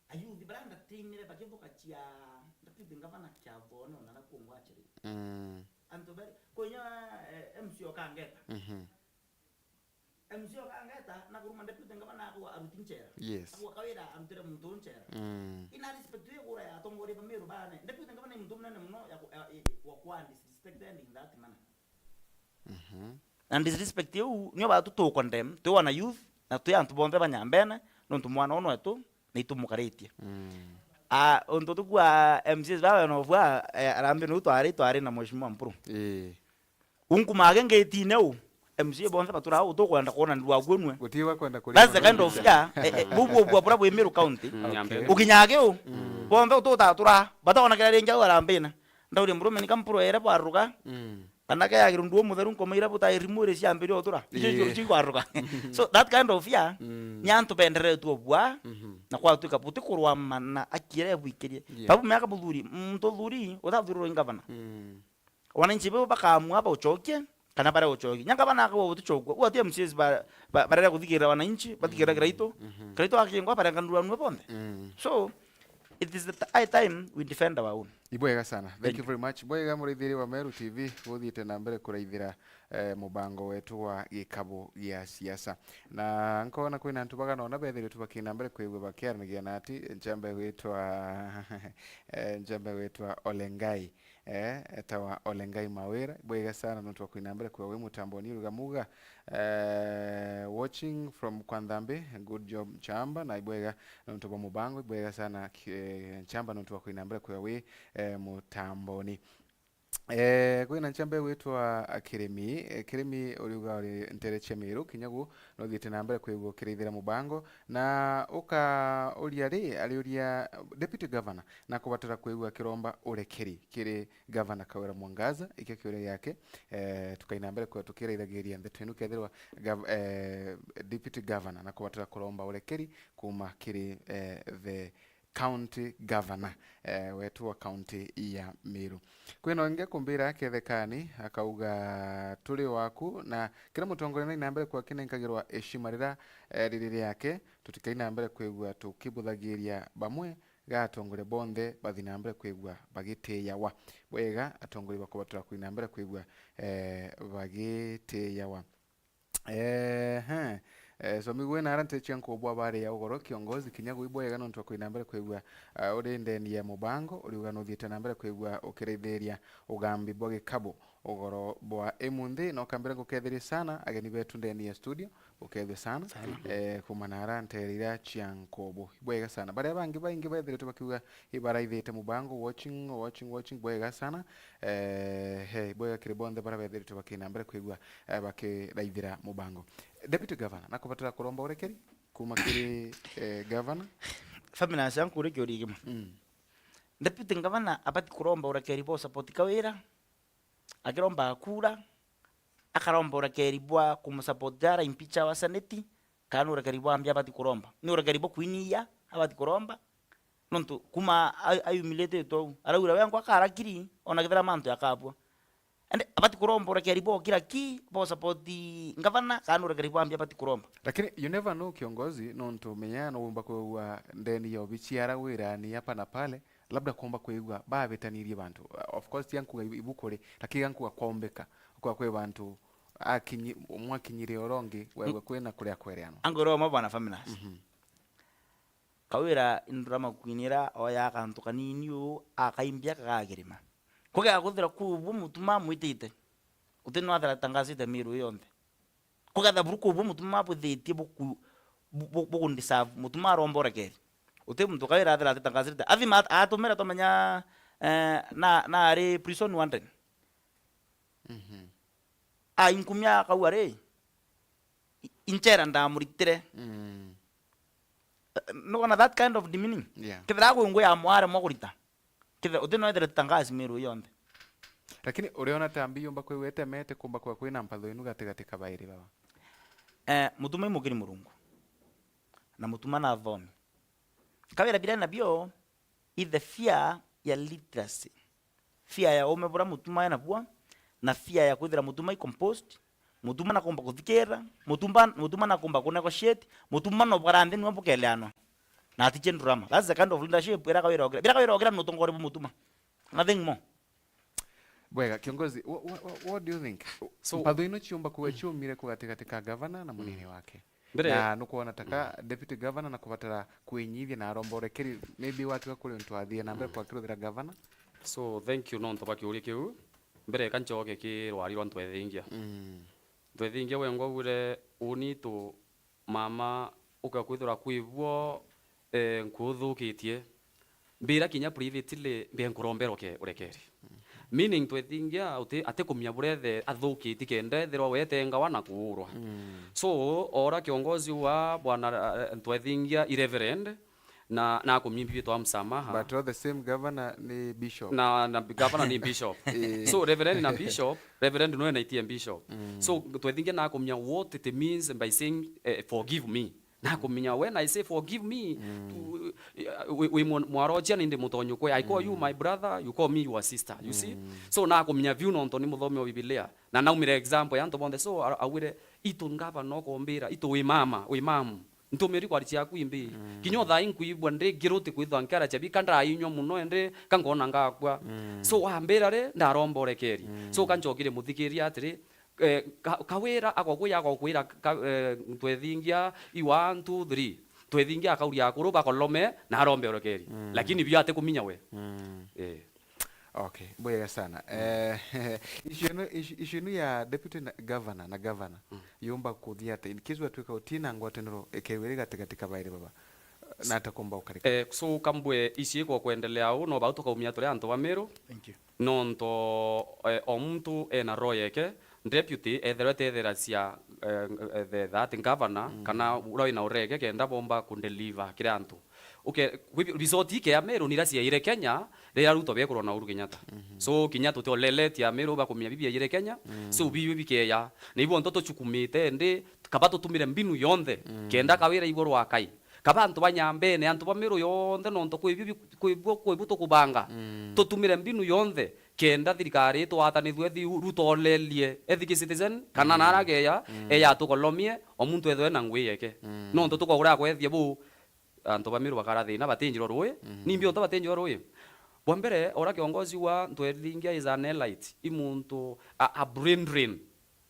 A youth bara ndatinire bakithuka chia, ndatuite ngavana kia thone ona na kuongwa achiri. Antu bari, kunya, eh, M C okangeta. M C okangeta na kuruma deputy ngavana akwa aruti nchera. Yes. Akwa kawira arutire muntu nchera. Ina respect ye kura ya atongoria ba Meru bane. Deputy ngavana ni muntu munene muno ya ku-, ya, ya, wa kwa disrespected in that manner. Na disrespect iu nio batu tu condemn, twi wana youth, na twi antu bonthe ba Nyambene, nontu mwana uno wetu, na itumukaritie. Ah, untu tukua M Cs bawe no bwa, eh, arambe no twari, twari na Mheshimiwa Mpuru. Ii. Unkumage ngetine u, M C A bonthe batura u tukwenda kwona ni rwaguo nwe. Gutiwa kwenda kuri. That's the kind of fear, eh, eh, bubu bwa bura bwi Meru County. Mm, Nyambene. Ukinyage u, bonthe ututatura, bataona kira ringi au arambina. Ndauri mburume ni kampuro ere bwaruga. Kana ke yagirwo nduo mutheru nkoma ira buta irimu iri ciambire utura. Icio, icio, icio ikwaruga. So that kind of fear, ni antu benderetwe bwa, na kwatuika buti kurwama na akire bwikirie. Yeah. Babu miaka buthuri, muntu thuri, utathurwa ni gavana. Wananchi bo bakaamua baucokie, kana bare ucokie. Nyanga bana akagwa gutichokwa. Ua ti M C As ba, ba, barere kuthikira wananchi, bathikira Kiraitu. Kiraitu akingwa barenganurwa nwe bonthe. So, it is the t-, high time we defend our own. Ibwega sana. Thank you very much. Bwega muraithiri wa Meru T V, guthiite na mbere kuraithira, eh, mubango wetu wa gikabu gia siasa. Na nkona kwina antu bagana ona bethirite bakina mbere kwigua bakiaranagia na ati, nchamba gwitwa, eh, nchamba gwitwa Olengai. Eh, etawa Olengai Mawira. Ibwega sana nontu wa kwina mbere kwigua wi mutamboni ruga muga. Eh, watching from Kwanthambi, good job Nchamba, na ibwega nontu bwa mubango, ibwega sana ki-, eh, Nchamba nontu wa kwina mbere kwigua wi, eh, mutamboni. Eh, kwina nchamba igwitwa Kirimi. Eh, Kirimi uriuga uri ntere cia Miru, kinya gu nuthiite na mbere kwigua ukirithira mubango. Na ukauria ri, ariuria Deputy Governor, na kubatara kwigua akiromba urekeri kiri Governor Kawira Mwangaza, ikio kiuria giake. Eh, tukaina mbere kwa tukiraithagiria ndeto inu kethirwa gov-, eh, Deputy Governor, na kubatara kuromba urekeri kuma kiri, eh, the County Governor, eh, wetu wa county ya Meru. Kwina ungi kumbira akethekani, akauga, "Turi waku," na kira mutongoria naina mbere kwa kinenkagirwa heshima rira, eh, riri riake, tutikaina mbere kwigua tukibuthagiria bamwe, ga atongoria bonthe bathi na mbere kwigua bagitiiawa. Bwega, atongoria bakubatura kwina mbere kwigua, eh, bagitiiawa. Ehe. Eh, somi gwe na ara ntetia nkubwa bari ya ugoro kiongozi kinya gwi bwega nontu wa kwina mbere kwigua, ah, uri ndeni ya mubango, uriuga nuthiite na mbere kwigua ukiraithiria ugambi bwa gikabu. Ugoro bwa imunthi, no kambira ngukethirie sana, ageni betu ndeni ya studio, ukethwe sana. Sana. Eh, kuma na ara ntere ira cia nkubu. Bwega sana. Baria bangi baingi bethiritwe bakiuga ibaraithite mubango, watching, watching, watching, bwega sana. Eh, he, bwega kiri bonthe baria bethiritwe bakina mbere kwigua, eh, bakiraithira mubango. Deputy Governor, nakubatara kuromba urekeri kuma kiri, eh, Governor? Family na cia nkuri kiuria kimwe. Mm. Deputy Governor abati kuromba urekeri bwa support Kawira, akiromba kura, akaromba urekeri bwa kumusupport ara impeach wa seneti, kana ni urekeri bwa mbi abati kuromba? Ni urekeri bwa kuinia abati kuromba? Nontu kuma a-, a humiliated uu, araura wengwa akarakiri, ona kethira mantu yakabua. Ende abati kuromba urekeri bwa ukira ki, bwa support ngavana, kana ni urekeri bwa mbi abati kuromba? Lakini you never know, kiongozi, nontu menya no wumba kwigua ndeni ya obichi aragwira ni hapa na pale, labda kuumba kwigua babitanirie bantu. Uh, of course, tia nkuga ibu-, ibuku ri, lakini ga nkuga kwaumbika, kwa kwi bantu akinyi-, umwe akinyire uria ungi, wegwe kwina kuria kwereanwa. Angoroma bwana Faminas. Mhm. Kawira indurama kwinira oya kantu kanini uu, akaimbia kagakirima. Kugea kwithira kuu bu mutuma amwitite, uti no athira tangasite miru yonthe. Kugethira buru kuu bu mutuma bwithitie buku-, bu-, bu-, bukundeserve, mutuma aromba urekeri. Uti muntu Kawira athira atitangasirite. Athima at-, atumira tumenya, eh, na, na ari prison wanted. Mhm. Ainkumia akauga ri, i-, inchera ndamuritire. Mm. Eh, nukwona that kind of demeaning? Yeah. Kethira agwe ngwe ya mware mwa kurita. Kethira uti no ethire tangasi miru yonthe. Lakini uriona ta mbi yumba kwigua itemete kumba kwa kwina mpatho inu gatigati ka bairi baba? Eh, mutuma imukiri Murungu. Na mutuma na athomi. Kawira biria nabio, i the fear ya literacy. Fear ya ume buria mutuma ena bua, na fear ya kwithira mutuma i composed, mutuma na kumba kuthikira, mutuma, mutuma na kumba ku negotiate, mutuma no bwara nthi nwe bukeleanwa. Na atiche ndurama. That's the kind of leadership ira Kawira okira. Bira Kawira okira ni utongori bu mutuma. Nothing more. Bwega, kiongozi, wha-, wha-, wha-, what do you think? So, mpatho ino ciumba kuga ciumire ku gatigati ka gavana na munini wake? Mbere na nukwona taka deputy governor na kubatara kwinyithia na aromba urekeri, maybe watiga kuri untu athie na mbere kwa kiruthira gavana? So, thank you nontu bwa kiuria kiu. Mbere ka ncoke ki rwari rwa Ntwethingia. Mm. Ntwethingia wengwa ugure uni tu mama ukakwithirwa kwibwo, eh, nkuthukitie. Mbira kinya privately, mbia nkurombera uke-, urekeri. Mm. Meaning, Ntwethingia uti-, atikumia buria ethe athukitie kenda ethirwa wetengawa na kuurwa. Mm. So, ora kiongozi wa bwana, eh, Ntwethingia i reverend, na, na akumia mbi bitwa msamaha. But all the same, governor ni bishop. Na, na governor ni bishop. Eh. So, reverend na bishop, reverend no enaitie bishop. Mm. So, Ntwethingia na akumia what it means by saying, eh, "Forgive me." Nakumenya, when I say, "Forgive me," mm, wi, wi mwa-, mwarojia nindi mutonyo kwe. I call you, mm, my brother, you call me your sister, you see? Mm. So nakumenya biu nontu ni muthomi wa Bibilia. Na naumire example ya antu bonthe. So a-, augire, "Itu ngavana ukombira, itu wi mama, wi mamu. Ntumiri kwari ciaku imbi." Mm. Kinya uthaa inkwibua ndi guilty kwithwa nkera chabi, ka ndainywa muno ende, ka ngona ngakua. Mm. So wambira ri, ndaromba urekeri. Mm. So kanchokire muthikiria atiri, eh, ka-, Kawira agokuya, agokwira ka-, eh, Ntwethingia i one, two, three. Ntwethingia akauria akuru bakolome na arombe urekeri. Mm. Lakini bio atikuminya we. Mm. Eh. Okay, bwega sana. Mm. Eh, issue ino, issue, issue ino ya deputy na, governor na governor, mm, yumba kuthia atia? In case watwika utina ngwataniro ikewiri gatigati ka bairi baba. Na atakumba ukarika. Eh, so kambwe ici kwa kwendelea u, no bau tukaumia turi antu ba Meru. Thank you. Nonto, eh, o muntu ena roho yeke, deputy etherwe tethera cia, eh, eh, the, that governor, mm, kana uria wina urege kenda bomba kundeliver kiri antu. Uke, kwi-, resort ike ya Meru nira ciaire Kenya, riria Ruto bekurwa na Uhuru Kenyatta. Mhm. So, kinya tutioleletie Ameru bakumia bibi yaire Kenya, mm, so bibi bikeya. Na ibo nto tuchukumite ndi, kaba tutumire mbinu yonthe, mm, kenda kawira iguru akai. Kaba antu ba Nyambene, antu ba Meru yonthe, nonto kwi bibi, kwi bu, kwi bu tukubanga. Mm. Tutumire mbinu yonthe, kenda thirikari itwatanithue thiu, Ruto olelie, ethiki citizen, kana, mm, narageya, mm, eya tukolomie, o muntu ethwe na ngui yeke. Mm. Nonto tukogura kwethia bu, antu ba Meru bakara thina, batinjirwa rui. Mhm. Nimbi onto batinjirwa rui? Bwa mbere, ora kiongozi wa Ntwethingia is an elite, i muntu a, a brain drain.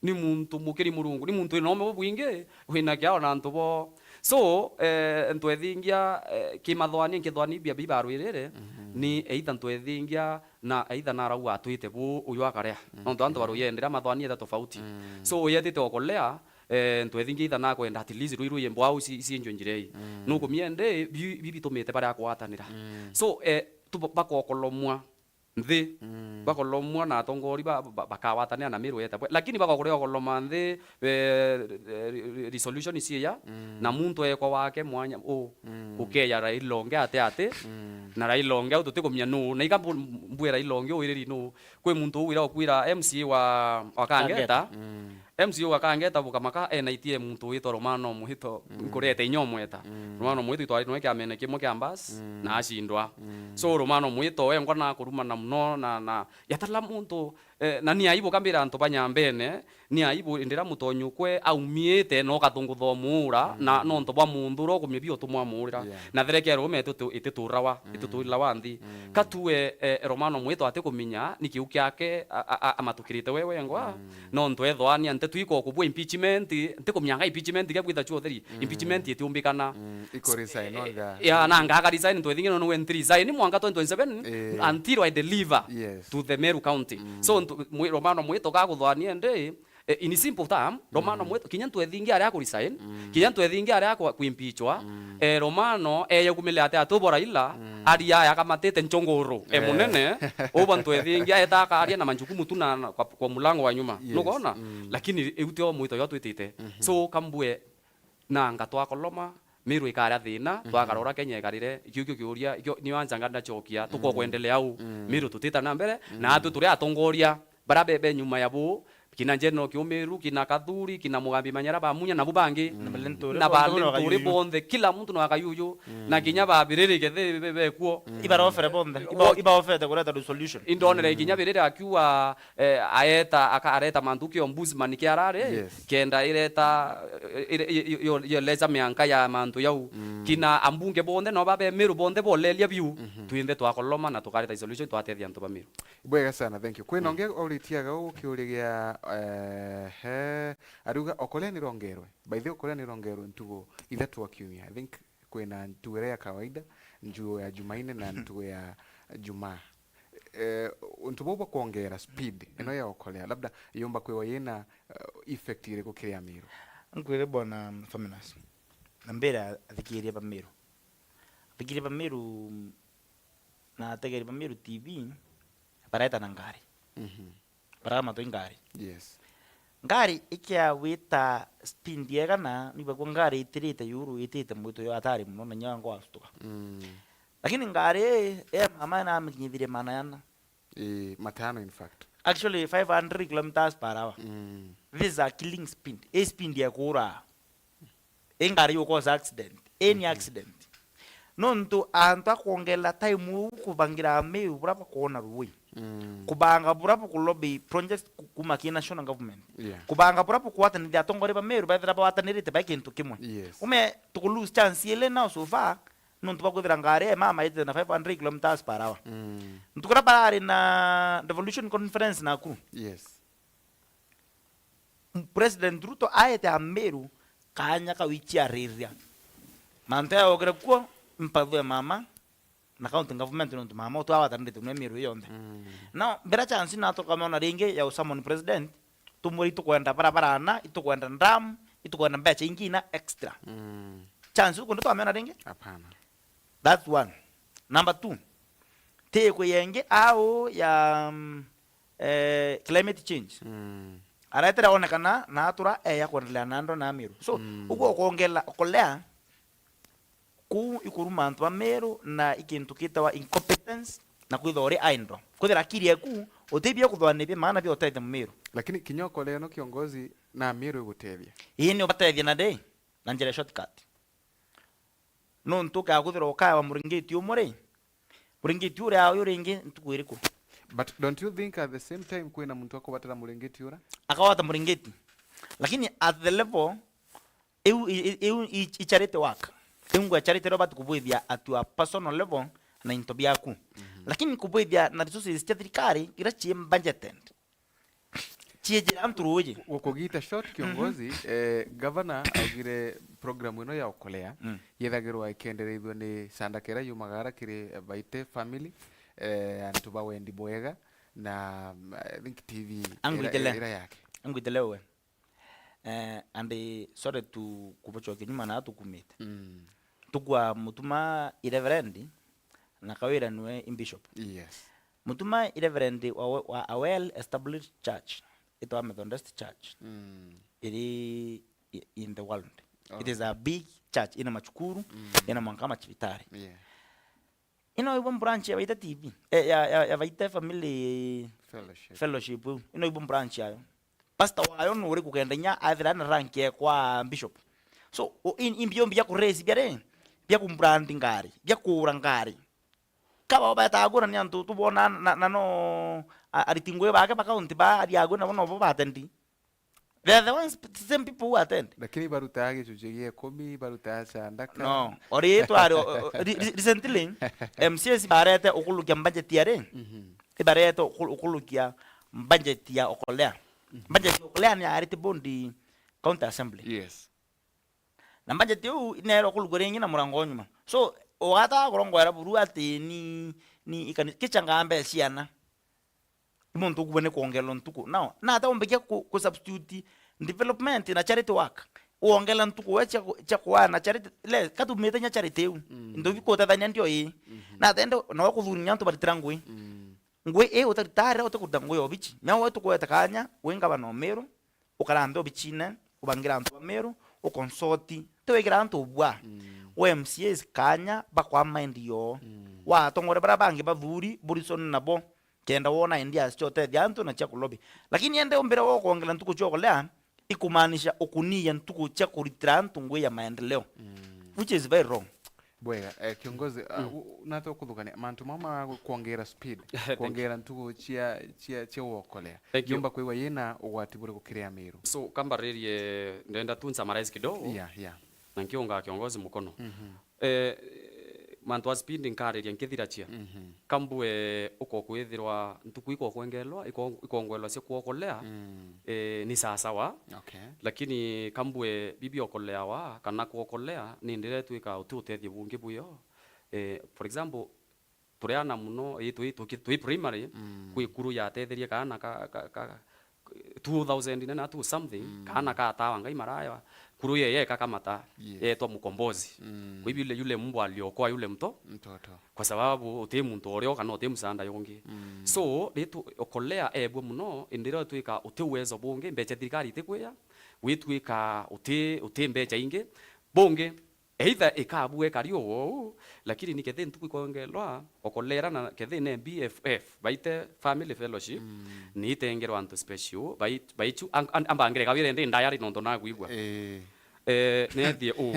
Ni muntu mukiri Murungu, ni muntu wina ume bubwingi, wina kiao na antu bo. So, eh, Ntwethingia, eh, kimathwania, nkithwania bia bibarwirire, mhm, ni either Ntwethingia na either narau atwite bu uyu akarea. Mm. Nontu antu, mm, baruyendera mathwania eta tofauti. Mm. So, uyetite okolea, eh, Ntwethingia itha nakwenda at least rui rui mbwau ci-, cienjwe njira ii. Mm. Nukumia indi, bi-, bi-, bitumite baria akwatanira. Mm. So, eh, tu-, bakokolomwa nthi, mm, bakolomwa na atongori ba-, ba-, bakawatanira na Meru yeta bwe. Lakini bakokorea okoloma nthi, eh, eh, re-, re-, resolution iciiya, mm, na muntu ekwa wake mwanya u, mm, ukeya Raila onge ate ate, mm, na Raila onge au tutikumenya nu, na iga mbu-, mbwira Raila onge u iriri nu, Kwi muntu uu wira ukwira M C A wa, wa Kangeta. Kangeta. Mm. M C A wa Kangeta bukamaka ena itie muntu witwa Romano Mwito, mm, nkurete inya umweta. Mm. Romano Mwito itwari nwe kiamene kimwe kia Mbas, mm, na acindwa. Mm. So Romano Mwito wengwa na kurumana muno na, na yatala muntu, eh, na ni aibu kambira antu ba Nyambene, ni aibu indira mutonyi ukwe aumiite na ukathungutha umuura, mm, na nontu bwa muntu uria ukumia bi utumwamuurira. Yeah. Na therekero ume ititu-, ititurawa, mm, ititurawa nthi. Mm. Ka tuwe, eh, Romano Mwito atikumenya ni kiu kiake a, a, a, amatukirite we wengwa, mm, nontu ethwa ni antetu ikokubua impeachment, ntikumenya nga impeachment kia kwitha chuo theri, mm, impeachment itiumbikana. Mm, iko resign, eh, wanga. Ya, na nga aka resign, ntwethingi no nwe nti resign, mwanka twenty twenty-seven, eh, until I deliver, yes, to the Meru County. Mm. So, ntu-, mwi-, Romano Mwito gaguthwania ndi, Eh, in simple term, Romano, mm, Mwito, kinya ntwethingi aria aku resign, mm, kinya ntwethingi aria aku kuimpeachwa, mm, eh, Romano, eh, yaukumile ate atu bo Raila, mm, aria yakamatite nchongoro, eh, eh, munene, uba ntwethingi aeta akaria na majukumu tu na, na kwa, kwa mulango wa nyuma. Yes, nukona? Mm. Lakini iu tio Mwito yo twitite. Mhm. So, kambue, na anga twakoloma, Meru ikaria thina, mhm, twakarora Kenya ikarire, ikio kio kiuria, ikio, nio anja nga ndachokia, tuko, mm, kwendelea au, mm, Meru tutita na mbere, mm, na atu turi atongoria, bara be, be nyuma ya bu, kina General Kiumiru, kina Kathuri, kina Mugambi Manyara ba Munya, na bu bangi, mm, na ba Linturi bonthe, kila muntu no akayuyu, mm, na kinya ba Biriri kethe be, be kuo. Mm. Ibarofere bonthe, iba-, ibaofete kureta resolution. Indonere, mm, kinya Biriri akiuga, eh, aeta, aka-, areta mantu ki ombudsman ki arari, yes, kenda ireta, eh, ire-, i-, i-, yo-, yeleza mianka ya mantu yau. Mm. Kina ambunge bonthe no babe Meru bonthe bolelia biu, mhm, twinthe twakoloma na tukareta resolution twatethia antu ba Meru. Bwega sana, thank you. Kwina, mm, ungi uritie aga ukiurigia, eh, he, ariuga okoria nirongerwe. By the way, okoria nirongerwe ntugo ithatu o kiumia. I think kwina ntugo iria ya kawaida, njuo ya Jumaine na ntugo ya Jumaa. Eh, untu buu bwa kwongera speed, mm, ino ya okolea, labda yumba kwithwa yina, eh, effect iriku kiri Amiru? Nkwire bwana Faminas, na mbere athikiria ba Meru. Athikiria ba Meru na ategeri ba Meru T V, bareta na ngari. Mhm. Barama twi ngari. Yes. Ngari ikiawita speed yega na, nibagua ngari itirite yuru, itite mwito yo atari muno na nyango astuka. Mm. Lakini ngari ii, ya mama na amikinyithirie mana yana. Eh, matano in fact. Actually, five hundred kilometers per hour. Mm. This is a killing speed. Ii speed ya kuura. Ii ngari yukosa accident. Any, mhm, accident. Nontu antu akwongela time uu kubangira Amiru bura bakwona rui. Mm. Kubanga bura bukulobi project ku-, kuma ki national government. Yeah. Kubanga bura bukwatanithia atongoria ba Meru bethira bawatanirite bai kintu kimwe. Yes. Ume tuku lose chance ile now so far, nontu bakwithira ngari ya mama itite na five hundred kilometers per hour. Mm. Ntuku iria barari na Revolution Conference Nakuru. Yes. President Ruto aete Amiru kanya ka gwichiaririria mantu yaokire kuo, mpathu ya mama na county government, nontu mama utwawatanirite nwe Miru yonthe. Mm. Now, mbira chance na tukamona ringi ya usummon president, tumwire itukwenda barabara na, itukwenda dam, itukwenda mbecha ingi na extra. Mm. chance ukwenda twamiona ringi? Hapana. That's one. Number two, ti ikwi yengi au ya, mm, eh, climate change. Mm. Aretera onekana na atura eya kuendelea na ndo na Meru. So, mm, uguo ukongela, ukolea kuu ikuruma antu ba Meru na ikintu kitawa incompetence na kwithwa uri idle. Kwithira akiri eku utibia kuthwanibia maana bia utethia Mumeru. Lakini kinya ukolea no kiongozi na Meru igutethia. Ii ni ubatethia na ndi na njira ya shortcut. Nontu ukakwithirwa ukaewa muringiti umwe ri, muringiti uria uyu ringi ntuku iriku? But don't you think at the same time kwina muntu akubatara muringiti ura? Akawata muringiti. Lakini at the level, iu, i-, i-, iu i-, i charity work. Iu ngwa charity ria ubati kubwithia at your personal level na into biaku. Mhm. Lakini kubwithia na resources cia thirikari iria cii budgeted. Ciejera antu ruuji. Gukugita short, mhm, kiongozi, eh, gavana augire program ino ya ukolea, mm, yethagirwa ikiendereithua ni canda kera yumagara kiri, eh, Baite family, eh, antu ba wendi bwega na, mm, I think T V ira, Angwitele. Ira yake. Angwitele we. Eh, and, eh, sorry to kubocokia nyuma na tukumite. Mm. Tukwa mutuma i reverend na kawira niwe i bishop. Yes. Mutuma i reverend wa, wa a well established church, itwa Methodist Church, mm, iri i-, in the world. Oh. It is a big church, ina machukuru, mm, ina mwanka machibitari. Yeah. Ino ibo branch ya Baite T V, eh, ya, ya, ya Baite Family Fellowship. Fellowship, ino ibo branch yayo. Pastor wayo nuri kugenda inya athira na rank ya kwa bishop. So, o-, in-, in biombi bia kuraise bia ri, bia kumbrand ngari, bia kuura ngari. Kaba betaga kuura ni antu tubona na, na no a-, ariti ngugi bake ba county ba ariagu nabo nobo batendi. They are the ones, the same people who attend. Lakini barutaga gicucio gia ikumi, barutaga candaka. No, ori twari, o-, o-, re-, re-, recently, M C As barete ukulukia budget ya ri, mhm, ibarete ukulu-, ukulukia budget ya ukolea. Mhm. Budget ya ukolea ni ariti bondi county assembly. Yes. Na budget iu inero kulugwa ringi na murango wa nyuma. So, ugata kurongoera buru ati ni, ni ikani-, kichanga mbe ciana. Muntu ukubwa ni kwongererwa ntuku. Now, nata umbikia ku, ku substitute development na charity work? Wongera ntuku we cia ku, cia kuana charity, le, katumite nya charity iu. Mm. Into bikutethania ndio ii. Mhm. Nata ende, no kuthurinya antu baritira ngui. Mm. Ngui ii utarita aria utikuruta ngui ya obichi. Mea we tukwete kanya, wi ngavana o Meru, ukarambe obichine, ubangira antu ba Meru, ukonsoti, tiwikira antu ubua. Mm. We M C As kanya bakwa mind yo. Mm. Watongore bara bangi bathuri, burisoni nabo, kenda wona ideas cia utethia antu na cia kulobi. Lakini ende umbire wo kwongera ntuku cia ukolea, ikumaanisha ukuniya ntuku cia kuritira antu ngui ya maendeleo. Mm. Which is very wrong. Bwega, eh, kiongozi, ah, mm, u-, u-, nata ukuthukania mantu mama ma kwongera speed, thank you, kwongera ntuku cia, cia, cia uokolea. Thank you. Yumba kwigwa yina ugwati buriku kiri Amiru? So, kambaririe, ndenda tu nsummarize kidogo. Yeah, yeah. Na nkiunga kiongozi mukono. Mhm. Eh, mantu a speed nkariria nkithira chia. Mhm. Kambue uko kwithirwa ntuku iko kwengelwa, iko, ikongwelwa cia kuokolea, mm, eh, ni sawa sawa. Okay. Lakini kambue bibi okoleawa kana kuokolea, ni ndire twika uti utethio bungi bwio. Eh, for example, turi ana muno, ii, twi, twi, twi primary, mm, kwi kuru yatetherie kaana ka, ka, ka two thousand nene na two something, mm, kaana katawa ngai maraya, kuru ye yeka kamata, yes, yetwa Mkombozi. Mm. Kwa hivyo yule, yule mbwa aliokoa yule mto-, mtoto. Kwa sababu uti muntu urio kana uti msaada yungi. Mm. So, ritu okolea ebwe muno, indira twika uti uwezo bungi, mbecha thirikari itikwia, witwika uti, uti mbecha ingi. Bungi, either ikabue kari o wou, lakini ni kethi ntuku ikongelwa, okolera na kethi ne B F F, baite family fellowship, mm, ni itengerwa antu special, bai-, baichu, an-, an-, ambangire kawira ndi ndayari nontu nagwigua. Eh. Eh, nethie u.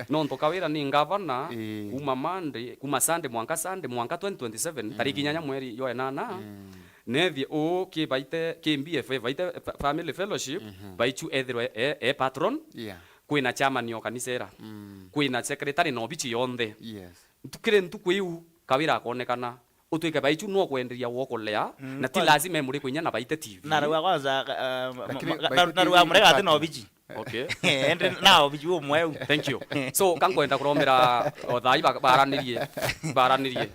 Nontu kawira ni ngavana, eh, kuma Monday, kuma Sunday mwanka Sunday, mwanka twenty twenty-seven, mm, tariki inyanya mweri jwa enana, mm, nethie u ki baite, ki B F F, baite fa-, family fellowship, mhm, baichu ethirwe e, e patron. Yeah. Kwina chairman o kanisa era. Mm. Kwina secretary na obichi yonthe. Yes. Ntu-, kiri ntuku iu, kawira akonekana. Utwike baichu no kwenderia wokolea, mm, na ti kwa-, lazima emuri kwinya na baite T V. Na rau kwanza, uh, ma-, lakini ma-, baite na, na rau T V amurega ati na partner. Obichi. Okay. Ende na obichi umwe u. Thank you. So, kankwenda kurombera o thai ba-, baranirie, baranirie.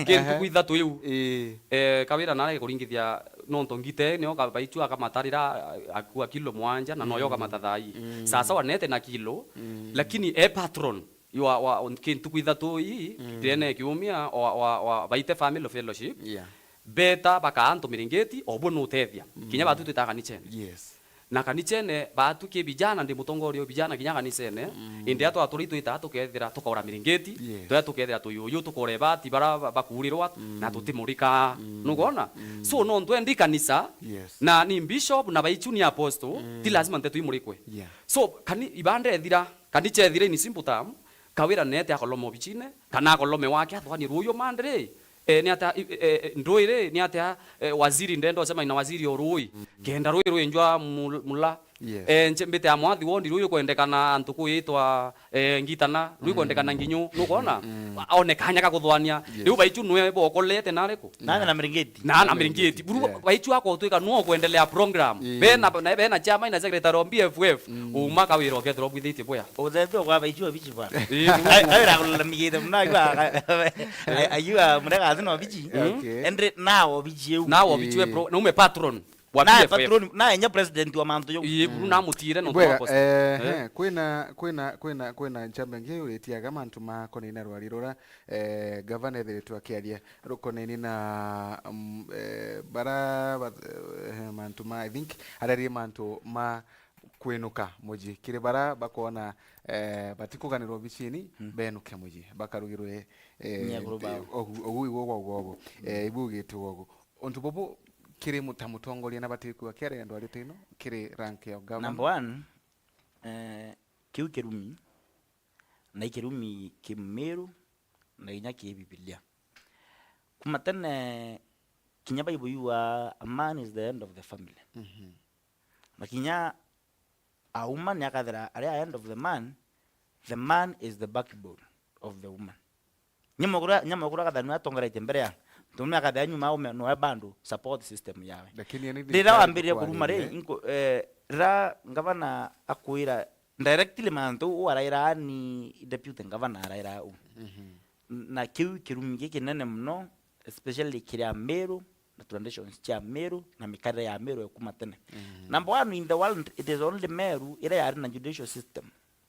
Ki ntuku ithatu iu. Ii. Eh, kawira narege kuringithia Nontu ngite nio ka-, baichu akamatarira, a-, akua kilo mwanja, na noyo, mm, akamata thaa ii. Mm. Sasa wanete na kilo, mm, lakini e patron, wa, wa, on-, ki ntuku ithatu ii, mm, ndene kiumia, wa, wa, wa, baite family fellowship, yeah, beta bakaa antu miringiti, obwe nutethia. Mm. Kinya batu twitaga kanichene. Yes. Na kanichene, batu ki vijana, ndi mutongoria o vijana kinya kanisene, mm, indi atwa turi twita tukethira tukaura miringiti, yes, twa tukethira tuyuyu tukore bati bara ba-, bakurirwa, mm, na tutimurika. Mm. Nukwona? Mm. So, no ntwendi kanisa, yes, na ni bishop na baichu ni apostle, mm, ti lazima nteto imurikwe. Yeah. So, kani-, ibanda ethira, kanicha ethira in simple term, Kawira nete akoloma obichine, kana akolome wake athwani ruuyu mande ri, eh, ni atia, eh, eh, ndui ri, ni atia, eh, waziri ndenda ucemani na waziri o rui, mm, kenda rui rwinjwa mul-, mula. Yes. Eh, nche mbite ya mwathi wondi rui kwendekana antu kwitwa, eh, ngitana, rui, mm, kwendekana nginyu, nukwona? Mm. Aone kanya ka kuthwania. Yes. Riu baichu nwe bokolete na riku? Nana na miringiti. Na, na miringiti. Buru, yeah, baichu akotwika nuo kwendelea program. Mm. Bena, na bena chairman na secretary o B F F. Mm. Uma Kawira okethirwa bwithitie bwea. Uthethua kwa baichu obichi bwana. Ii, buru. Ai, ai, rakulamigite muna, ayua, ayua murega athi no bichi. Mm. Okay. Ende nawo bichi eu. Nawo bichi we, ii, pro, na ume patron wa, na B F F. Patron, na enya president wa mantu yo. Ii, buru, mm, namutire no. Bwega, twa post, eh, eh, eh, kwina, kwina, kwina, kwina nchambe ngi uritiaga mantu ma konina rwari rura, eh, gavana ethiritwe akiaria rukoneni na, mm, eh, bara, ba-, eh, mantu ma, I think, ararie mantu ma kwinuka muji. Kiri bara bakwona, eh, batikuganirwa obicini, mm, benuke muji, bakarugirwe, eh, nyakuru bao. Ogu, ogu igwo gwa gwogo. Mm. Eh, ibu ugite gwogo. Untu bubu kiri mu-, ta mutongoria na batikua kiari ndwari tino, kiri rank ya governor. Number one, eh, kiu kirumi, na i kirumi ki Miru, na kinya ki Bibilia. Kuma tene, kinya Bible yuga, "A man is the head of the family." Mhm. Na kinya a woman akathira ari a head of the man, the man is the backbone of the woman. Nyamukuru, nyamukuru akathanwa atongeretie mbere ya, ntume akathira nyuma aume noe bando support system yawe. Lakini yani rira wambiririe kuruma ri, eh, inko-, eh, rira ngavana akwira directly mantu u araira ni deputy ngavana araira u. Mhm. Na kiu kirumi gikinene muno, especially kiria Miru, na traditions cia Miru, na mikarire ya Miru ya kuma tene. Mm. Number one in the world, it is only Meru iria yari na judicial system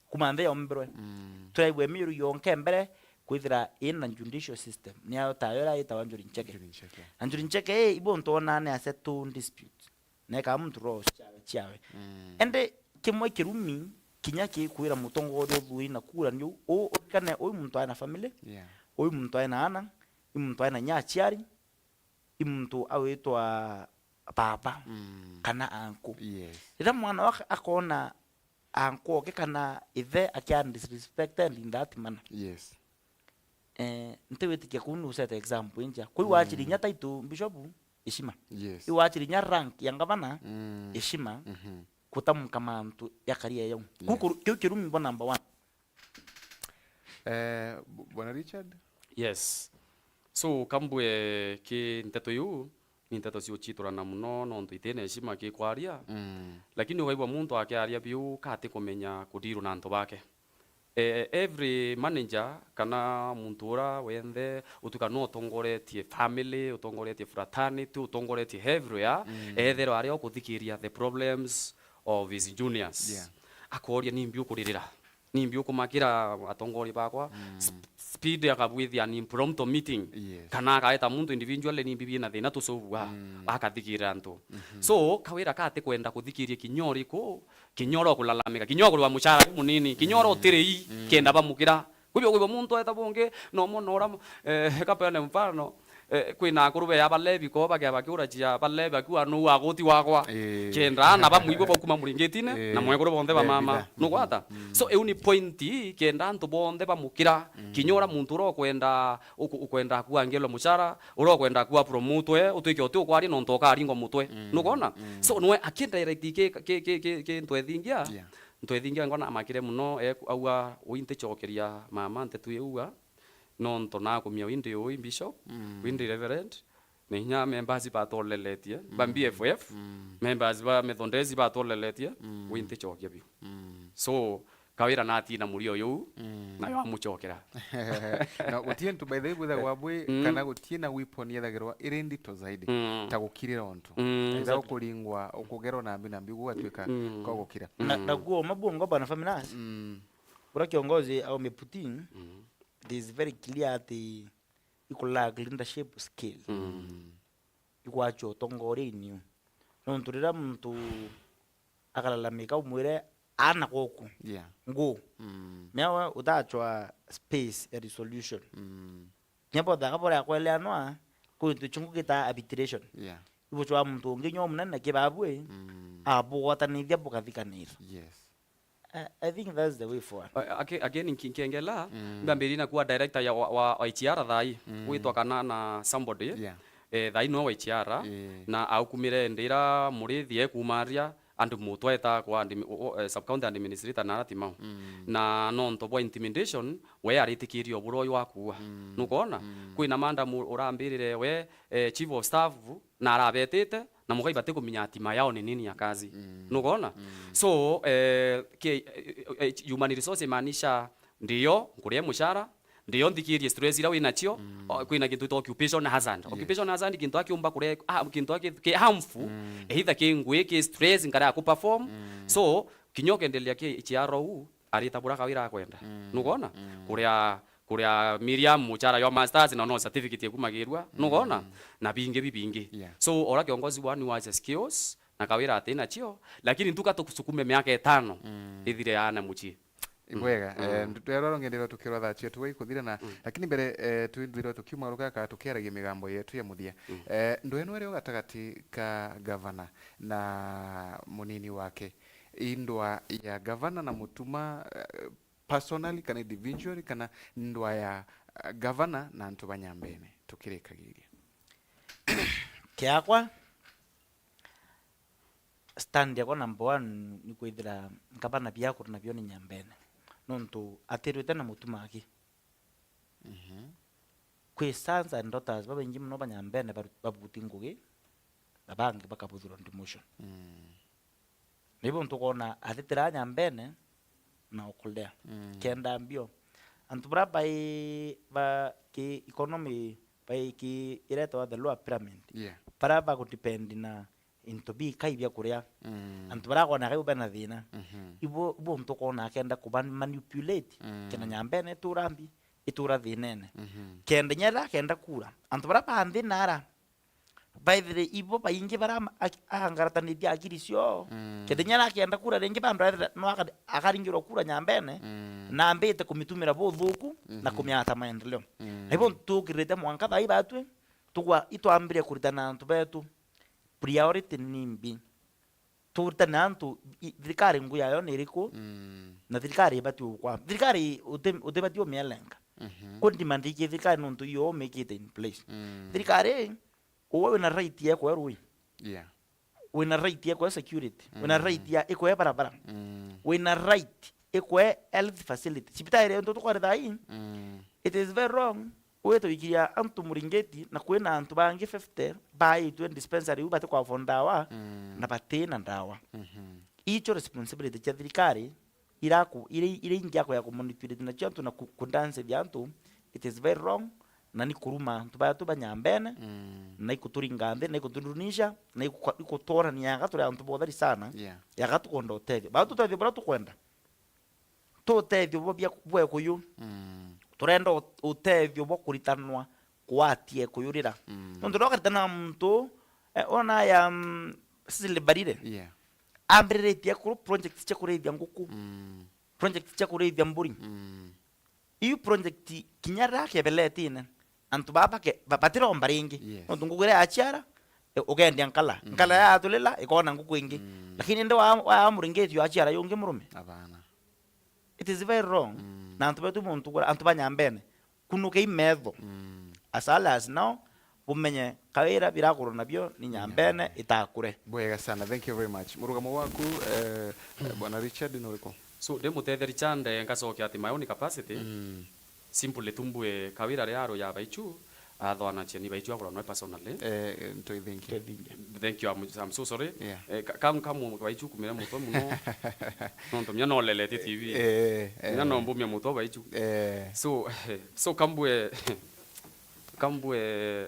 kuma nthi yombirwe. Mm. Turaigua Miru yonke mbere kwithira ina judicial system, niyo tayo iria itawa Njuri Ncheke. Njuri Ncheke. Na Njuri Ncheke ii, ibo ntwona ni a settle dispute. Na eka muntu roho ciawe, ciawe. Mm. Ende kimwe kirumi kinya kikwira mutongoria uthuri na kura ni u, u, urikane uyu muntu aina family, yeah, uyu muntu aina ana, uyu muntu aina nya aciari, i muntu awitwa baba, mm, kana uncle. Yes. Riria mwana wake akona uncle oke kana ithe akia disrespected in that manner. Yes. Eh, ntiwitikia kuu ni usete example inja. Kuu, mm, wachiri nya title bishop, heshima. Yes. Iwachiri nya rank ya ngavana, mm, heshima. Mhm. Kutamka mantu ya career yau. Yes. Kuu kuru-, kiu kirumi bo number one. Eh, bu-, Bwana Richard? Yes. So, kambue ki nteto iu, ni nteto ciuchiturana muno nontu itina heshima ki kwaria. Mm. Lakini ukaigua muntu akiaria biu kati kumenya kudiru na antu bake. Eh, every manager kana muntu ura wenthe utuika no utongoretie family, utongoretie fraternity, utongoretie everywhere, mm, ethirwa ari o kuthikiria the problems of his juniors. Yeah. Akoria, "Nimbi ukuririra? Nimbi ukumakira atongoria bakwa?" Mm. Sp-, speed akabwithia an impromptu meeting. Yes. Kana akaeta muntu individually, "Nimbi bina thina tucubua?" Mm. Akathikirira antu. Mhm. So, Kawira kati kwenda kuthikiria kinya uriku, kinya ura ukulalamika, kinya ukurwa muchara munini, kinya ura, mm, utiri ii, mm, kenda bamukira. Kwibio, kwibio muntu eta bungi, no mwana ura, eh, kapeane mfano, eh, kwina akuru be abalevi ko bakia bakiura chia balevi akiwa no aguti wakwa. Eh. Kenda na bamwigwe baukuma muringitine, eh, na mwekuru bonthe ba, eh, mama. Bitha. Nugwata? Mm. So, eu ni point kenda antu bonthe bamukira, mm, kinya ura muntu ura ukwenda, uku-, ukwenda kuangelwa muchara, ura ukwenda kuwa promote, utwike uti ukwaria nontu ukaringwa mutwe. Mm, nugwona? Mm. So, nwe aki direct ki, ki, ki, ki, ki ntwethingia, yeah, ntwethingia ngona amakire muno, eh, aua, "Ui ntichokeria mama ntetu iu ua, nontu nakumia ui ndi ui bishop, mm, ui ndi reverend, na inya members batoleletie, ba, mm, B F F, mm, members ba Methodist batoleletie, mm, ui ntichokia biu." Mm. So, Kawira natina murio uyu, mm, nayo amuchokera. Na gutie ntu, by the way, bwithagwa bwi, mm, kana gutie na weapon yethagirwa iri ndito zaidi, mm, ta gukirira untu. Mm, either exactly. Ukuringwa, ukugerwa na mbi na mbi, gugatuika, mm, kwa gukira. Na, mm, na guo mabungo bana Faminas, mm, ura kiongozi au meputing, mm, it is very clear ati iku lack leadership skill. Mm. Igwachwa utongoria iniu. Nontu riria muntu akalalamika, umwire, "Ana goku. Yeah. Ngu." Mm. Mea we utachwa space ya resolution. Mm. Kinya bothaga boria kweleanwa, kwi into chungu gita arbitration. Yeah. Ibuchwa muntu ungi nyo munene na kibabue, mm, abugwatanithia bukathikanira. Yes. I, I think that's the way forward. A-, ake-, again, nki-, nkengela, mm, mbambiririe na kuwa director ya wa, wa, wa H R thaa ii, mm, gwitwa kana na somebody, yeah, eh, thaa ii nwe wa H R, eh, na aukumire ndira Murithi ekumaria andu mutweta kwa admi-, o, o, eh, sub county administrator na Aratimau. Mm. Na nontu bwa intimidation, we aritikirie ubura uyu akuua. Mm. Nukwona? Mm. Kwina madam u-, urambirire we, eh, chief of staff, na arabetite, na mugai batikumenya hatima yao ni nini ya kazi. Mm. Nukwona? Mm. So, eh, ki-, eh, eh, human resource imaanisha ndio nkuria mushara, ndio nthikirie stress iria winacio, mm, o, kwina kintu gitwa occupation hazard. Yes. Occupation hazard ni kintu akiumba kure-, ah, kintu aki-, ki harmful, mm, either ki ngui, ki stress, nkara ya ku perform. Mm. So, kinya ukendelea ki H R u, arita bura Kawira akwenda. Mm. Nukwona? Mm. Kuria, kuria Miriam muchara yo masters na no certificate ekumagirua. Mm. Nukwona? Na bingi bibingi. Yeah. So, ora kiongozi wani wacha skills, na Kawira ati nacio, lakini ntuka tukusukume miaka itano, mm, ithire yaana mucii. Ibwega, mm, eh, ndu-, twerwa ngenderwa tukirwa thaa cietu wa ikuthira na, mm, lakini mbere, eh, twithirwa tukiuma ruka ka tukiaragia migambo yetu ya muthia. Mm. Eh, ndweno iri gatagati ka gavana na munini wake. Indwa ya gavana na Mutuma, eh, personally kana individually, kana ndwa ya, eh, gavana na antu ba Nyambene, tukirikagiria. Kiakwa, stand yakwa number one ni kwithira gavana biakuru nabio ni Nyambene. Nontu atirwite na Mutuma aki. Mhm. Kwi sons and daughters babaingi mono ba Nyambene baru-, babuti ngugi, na bangi bakabuthirwa demotion. Mm. Na ibo ntukwona atitira Nyambene na ukulea. Mm. Kenda mbio. Antu bara bai ba ki economy, bai ki iretwa the lower pyramid. Yeah. Bara baku depend na into bikai bia kuria. Mm. Antu bara kwona kai bena thina. Mhm. Ibo, ibo ntukwona akenda kuba manipulate. Mm. Kenda Nyambene itura mbi, itura thinene. Mhm. Kenda nyera akenda kura. Antu bara ba nthi nara, baithire ibo baingi bara ma-, ak-, angaratanithia akiri cio. Mm. Kenda nyera akenda kura ringi bandu aithire no aka-, akaringirwa kura Nyambene, mm, na ambite kumitumira buthuku na, mhm, kumiata maendeleo. Mm. Na ibo tukirite mwanka thaa ii batwi, tugwa itwambire kuritana antu betu. Priority ni mbi. Turitane antu i-, thirikari ngu yayo ni iriku? Mm. Na thirikari ibati gukwa. Thirikari uti-, utibati umielenga. Mhm. Ku demand iki thirikari nontu iyo umikite in place. Mm. Thirikari, uwe wina right ya ikwe rui. Yeah. Wina right ya ikwe security. Wina, mm, right ya ikwe barabara. Mm. Wina right ikwe health facility. Cibitari iri ntu tukwari thaa ii. Mm. It is very wrong. Wite wikiria antu muringiti na kwina antu bangi fifty baitwe dispensary iu bati kwa afford ndawa, mm, na bati na ndawa. Mhm. Icho responsibility cia thirikari iraku-, iri, iri ingi yako ya kumanipulate nacio antu na ku-, kudancithia antu, it is very wrong, na ni kuruma antu batu ba Nyambene, mm, na ikuturinga nthi, na ikutudunisha, na ikuka-, ikutorania yaga turi antu botheri sana, yeah, yaga tukwenda utethio. Bau tutethio buria tukwenda. Ti utethio bwa bia, bwa ekuyu. Mm. Turenda ut-, utethio bwa kuritanwa kwatia ekuyu rira. Mm. Nontu no karitana muntu, eh, ona ya, mm, Cecily Mbarire. Yeah. Ambiriritie kuru project cia kurithia nguku. Mm. Project cia kurithia mburi. Mm. Iu project kinya riria akebelete ine, antu baa bake-, ba-, batiromba ringi. Yes. Nontu nguku iria yaciara, e, ukendia nkala. Mm. Nkala yatulila, ikona nguku ingi. Mm. Lakini indi wa, wa muringiti yo aciara yungi murume. Abana. It is very wrong. Mm. Na antu betu muntu kura, antu ba Nyambene, kunukei metho. Mm. As early as now, bumenye Kawira birakorwo nabio ni Nyambene, Nyambene itakure. Bwega sana. Thank you very much. Murugamo waku, eh, Bwana Richard, ni uriku? So, ndi mutetheria Richard, eh, ngacokia ati my own capacity. Mm. Simply tu mbue Kawira ri aro ya Baichu, Athwanachia ni baichu akorwa noe personally. Eh, eh, ntoithingia. Tethingia. Thank you, I'm, I'm so sorry. Yeah. Eh, ka- kam kam baichu kumire mutwe muno. Nontu mia no lelete T V. Eh, eh. Mia no mbumia mutwe baichu. Eh. So so kambwe kambwe eh,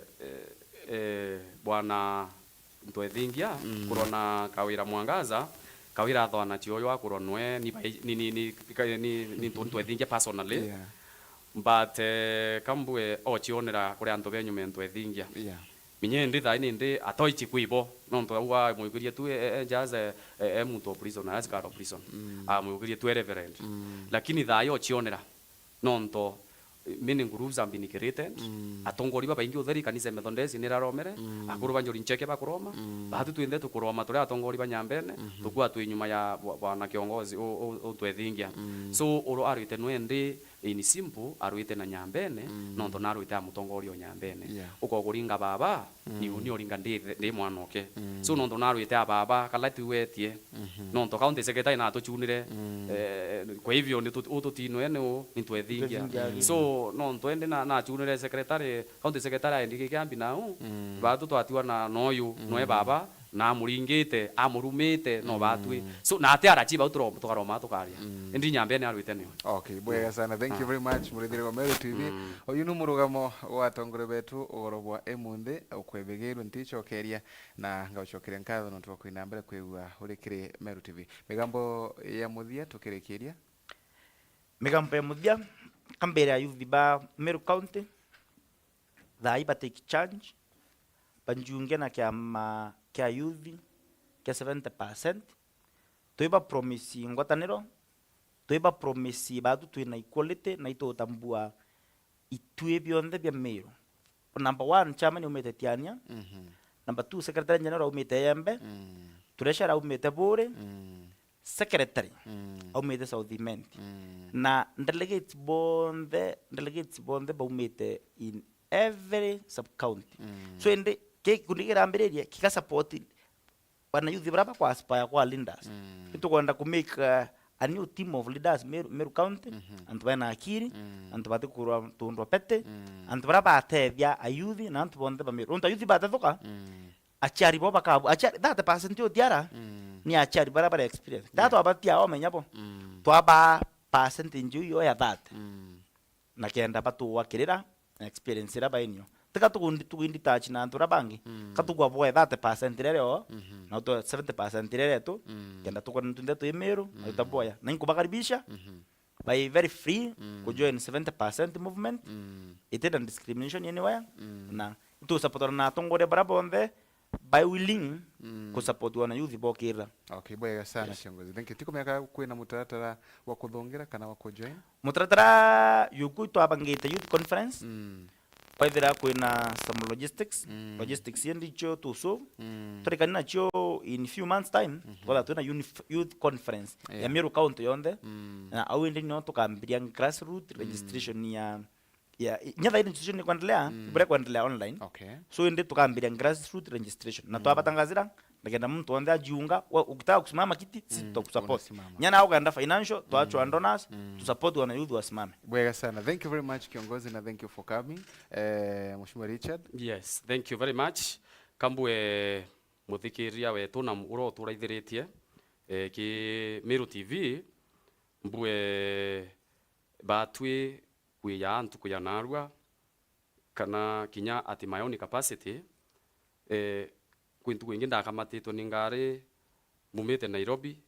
eh, bwana Ntwethingia mm. Kurwa na Kawira Mwangaza, Kawira athwanachia uyu akurwa nwe ni bai- ni ni ni ka- ni ni ntu Ntwethingia personally. Yeah. But eh, kambwe ochionera kuri antu benyu me Ntwethingia. Yeah. Minye ndi thai ni ndi atoichi kwibo nontu au amwikirie tu e, e, e, just e, e, e muntu o prison, askari o prison. Mm. Amwikirie tu e reverend. Mm. Lakini thai ochionera nontu eh, many groups have been created. Mm. Atongori babaingi utheri kanisa ya Methodist ni raromere. Mm. Akuru ba Njuri Ncheke bakuroma. Mm. Batu twinthe tukuroma turi atongori ba Nyambene. Mm-hmm. Tukua twi nyuma ya bwa- bwana kiongozi u- u- utwethingia. Mm. So uru arwite nwe ndi in simple arwite na Nyambene. Mm. Nontu narwite a mutongoria o Nyambene. Yeah. Ukokuringa baba ni uni oringa ndi ndi mwana oke. Mm. So nontu narwite a baba kala tiwetie. Mm-hmm. Nontu county secretary natuchunire. Mm. Eh, kwa hivyo ni tu- ututinwe ni u ni twethingia. Twethingia. Mm. So nontu ende na nachunire secretary, county secretary aendi kikiambi nau. Mm. Batu twatiwa na noyu nwe baba na amuringite amurumite no batwi. So na ati arachi bau turo- tukaroma tukaria. Mm. Indi Nyambene arwite niwe. Okay, bwega sana. Thank you very much, murithire wa Meru T V. Mm. Uyu ni murugamo wa atongore betu ugoro bwa emunthi ukwebegirwe ntichokeria na ngauchokeria nkatho nontu bwa kwina mbere kwigua uri kiri Meru T V. Migambo ya muthia tukirikiria. Migambo ya muthia, kambere ya youth ba Meru County, thai ba take charge, banjunge na kiama kia youth kia seventy percent. Twiba promise ngwataniro, twiba promise batu twina equality na itutambua itwi bionthe bia Meru. Number one, chairman aumite Tiania. Mhm. Number two, secretary general aumite Yembe. Mm. Treasurer aumite Buri. Mm. Secretary Mm. aumite South Imenti. Mm. Na delegates bonthe, delegates bonthe baumite in every sub county. Mm. So indi ki gikundi kirambiririe kika support wana youth bara bakwa aspire kwa leaders. Mm. Nitukwenda ku make uh, a new team of leaders Meru, Meru County, mhm, antu bena akiri, mm, antu batikurwa tundwa pete, mm, antu bara batethia a youth na antu bonthe ba Meru. Nontu a youth batethuka, mm, aciari bo bakabu, aciari, thirty percent yo tiara, mm, ni aciari bara bara experience. Yeah. Tata abatia omenya bo. Mm. Twaba percentage yo ya thirty. Mm. Na kenda batugwakirira na experience iria bainio. Tika tugundi-, tugwindi touch na antu aria bangi. Mm. Ka tugwa bwe thirty percent iria rio, mhm, na utu seventy percent iria rietu, mm, kenda tukona twinthe twi Meru, na, mm, tutaboya. Na inkubakaribisha, mhm, by very free, mm, ku join seventy percent movement. Mm. Iti na discrimination anywhere. Mm. Na tu support na atongoria bara bonthe, by willing, mm, ku support wana youth bokira. Okay, bwega sana, yes, kiongozi. Thank you. Tikumenya kwina mutaratara wa kuthungira kana wa kujoin? Mutaratara yuku twabangite youth conference. Mm. Kwaithira kwina some logistics. Mm. Logistics indi cio tu solve. Mm. Turikani nacio in few months time. Mhm. Twatha twina unif-, youth conference, yeah, ya Meru County yonthe. Mm. Na au indi no tukambiria grassroot, mm, registration ya ya, i-, inya thairi institution ni kwendelea, mm, bure kwendelea online. Okay. So indi tukambiria grassroot registration. Na, mm, twabatangazira, ndagenda muntu wonthe ajiunga, we ukitaka kusimama kiti, si, mm, tutakusupport. Unasimama. Nyana ugenda financial, twachwa, mm, donors, mm, tu support wana youth wasimame. Bwega sana. Thank you very much, kiongozi, na thank you for coming. Eh, Mheshimiwa Richard. Yes, thank you very much. Kambwe muthikiria wetu na ura uturaithiritie, eh, ki Meru T V, mbue batwi kwiya ntuku ya narua, kana kinya at my own capacity, eh, kwi ntuku ingi ndakamatitwe ni ngari, mbumite Nairobi,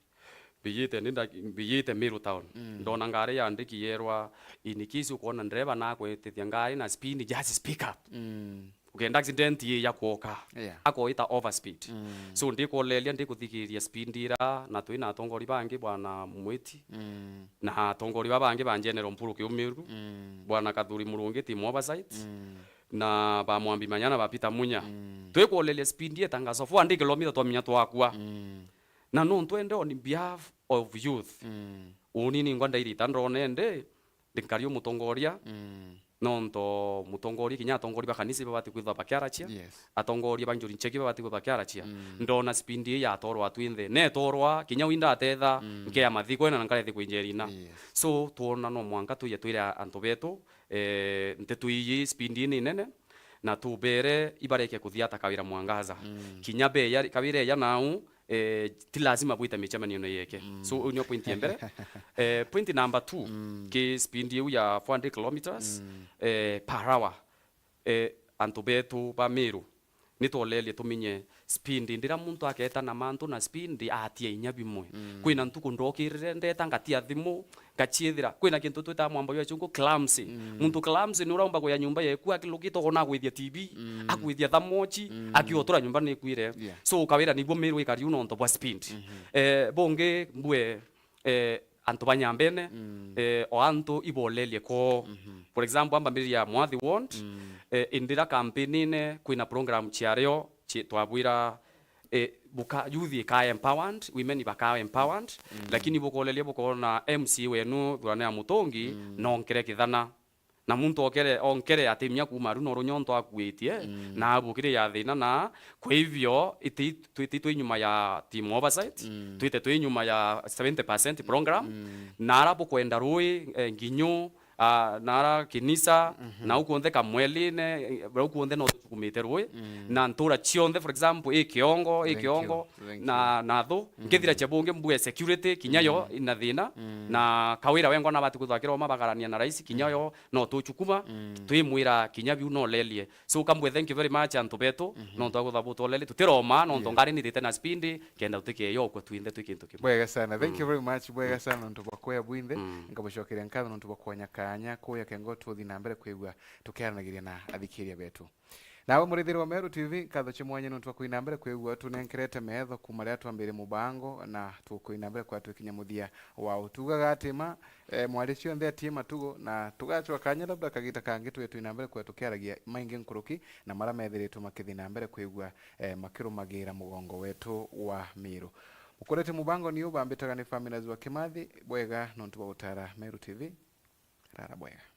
mbiyite ni nda-, mbiyite Meru town. Mm. Ndona ngari yandiki yerwa, in case ukwona ndereba nakwitithia ngari na speed, just speak up. Mm. Ukenda accident yi ya kwoka. Yeah. Akoita overspeed. Mm. So ndikulelia, ndikuthikiria speed ira, na twina atongori bangi, bwana Mwiti, mm, na atongori ba bangi ba General Mpuru Kiumiru, mm, bwana Kathuri Murungi, team oversight, mm, na ba Mwambi Manyana, ba Peter Munya. Mm. Twikulelia speed itangazo four hundred kilometer twaminya twakua. Mm. Na no ntwende on behalf of youth. Mm. Uni ningwa ndairita ndonende, ndinkari umutongoria. Mm. Nontu mutongoria, kinya atongoria ba kanisa ibabati kwithwa bakiarachia. Yes. Atongoria ba Njuri Ncheke ibabati kwithwa bakiarachia. Mm. Ndona speed ii yatorwa twinthe. Netorwa, kinya wi ndatetha, mm, nkea mathiko ena na nkarethi kwinjerina. Yes. So, twona no mwanka tuye twire antu betu, eh, nteto ii speed ii ni nene. na tubere ibareke kuthiata Kawira Mwangaza. Mm. Kinya beya, Kawira eya nau, eh, ti lazima bwite micemanio na yeke. Mm. So, uyu nio point ya mbere. Eh, point number two, mm, ki speed iu ya four hundred kilometers, mm, eh, per hour. Eh, antu betu ba Meru, ni twolerie tumenye speed ndira muntu aketa na mantu na speed atia inya bimwe. Mm. Kwina ntuku ndokirire ndeta ngatia thimu, ngaciethira. Kwina kintu twitaga mwamba jwa chungu clumsy. Mm. Muntu clumsy ni uraumba kuya nyumba yeku akilukite ona agwithia T V, mm, agwithia thamochi, mm, akiotura nyumba ni kwire. Yeah. So, Kawira nibuo Meru ikari u nontu bwa speed. Mm-hmm. Eh, bungi mbue, eh, antu ba Nyambene, mm, eh, o antu ibolerie koo. Mm-hmm. For example, ambambiriria Mwathi Ward, mm, eh, indira campaign-ine kwina program ciario ci-, twabwira, eh, buka, youth ika empowered, women baka empowered, mm, lakini bukoleria bukona M C A wenu Thurania Mutungi, mm, nonkere kithana. Na muntu okere, onkere atimia kuuma aru noru nyonto akuitie, mm, na abukire ya thina na, kwa hivyo, iti, twi-, ti twi nyuma ya team oversight, mm, twite twi nyuma ya seventy percent program, mm, na ara bukwenda rui, eh, nginyu, ah, na ara kinisa, mhm, na ukuonthe kamweline, eh, bara ukuonthe no tukumite rui, mm, na ntura cionthe, for example, i Kiongo, i Thank you. Kiongo, Thank na, you. Na thu, mm, nkithira cia bungi mbue security, kinya yo, mm, ina thina, mm, na Kawira wengwa nabati kwithwa kiroma bagarania na rais, kinya, mm, yo, no tuchukuma, mm, twimwira kinya biu no lelie. So, kambwe, thank you very much, antu betu, mhm, nontu agutha butolelie, tutiroma, nontu, yeah, ngari nithite na speed, kenda tutikeyokwe twinthe twi kintu kimwe. Bwega sana. Thank you, mm, very much. Bwega, mm, sana, nontu bwa kwea bwinthe. Mm. Nkabucokeria nkatho nontu bwa kwanya kanya kuya kengo tuthi na mbere kwigua tukiaranagiria na athikiria betu. Nawe murithiri wa Meru T V, nkatho cia mwanya nontu bwa kwina mbere kwigua tunenkerete metho kuma riria twambirie mubango, na tukwina mbere kwa twikinya muthia wao. Tugaga ati ma, eh, mwari cionthe atie matugo, na tugacwa kanya labda kagita kangi twe twina mbere kwa tukiaragia maingi nkuruki, na mara methiritwe makithi na mbere kwigua, eh, makirumagira mugongo wetu wa Meru. Mukurete mubango ni ubambitaga ni Faminas wa Kimathi, bwega nontu bwa gutara Meru T V. Rara bwega.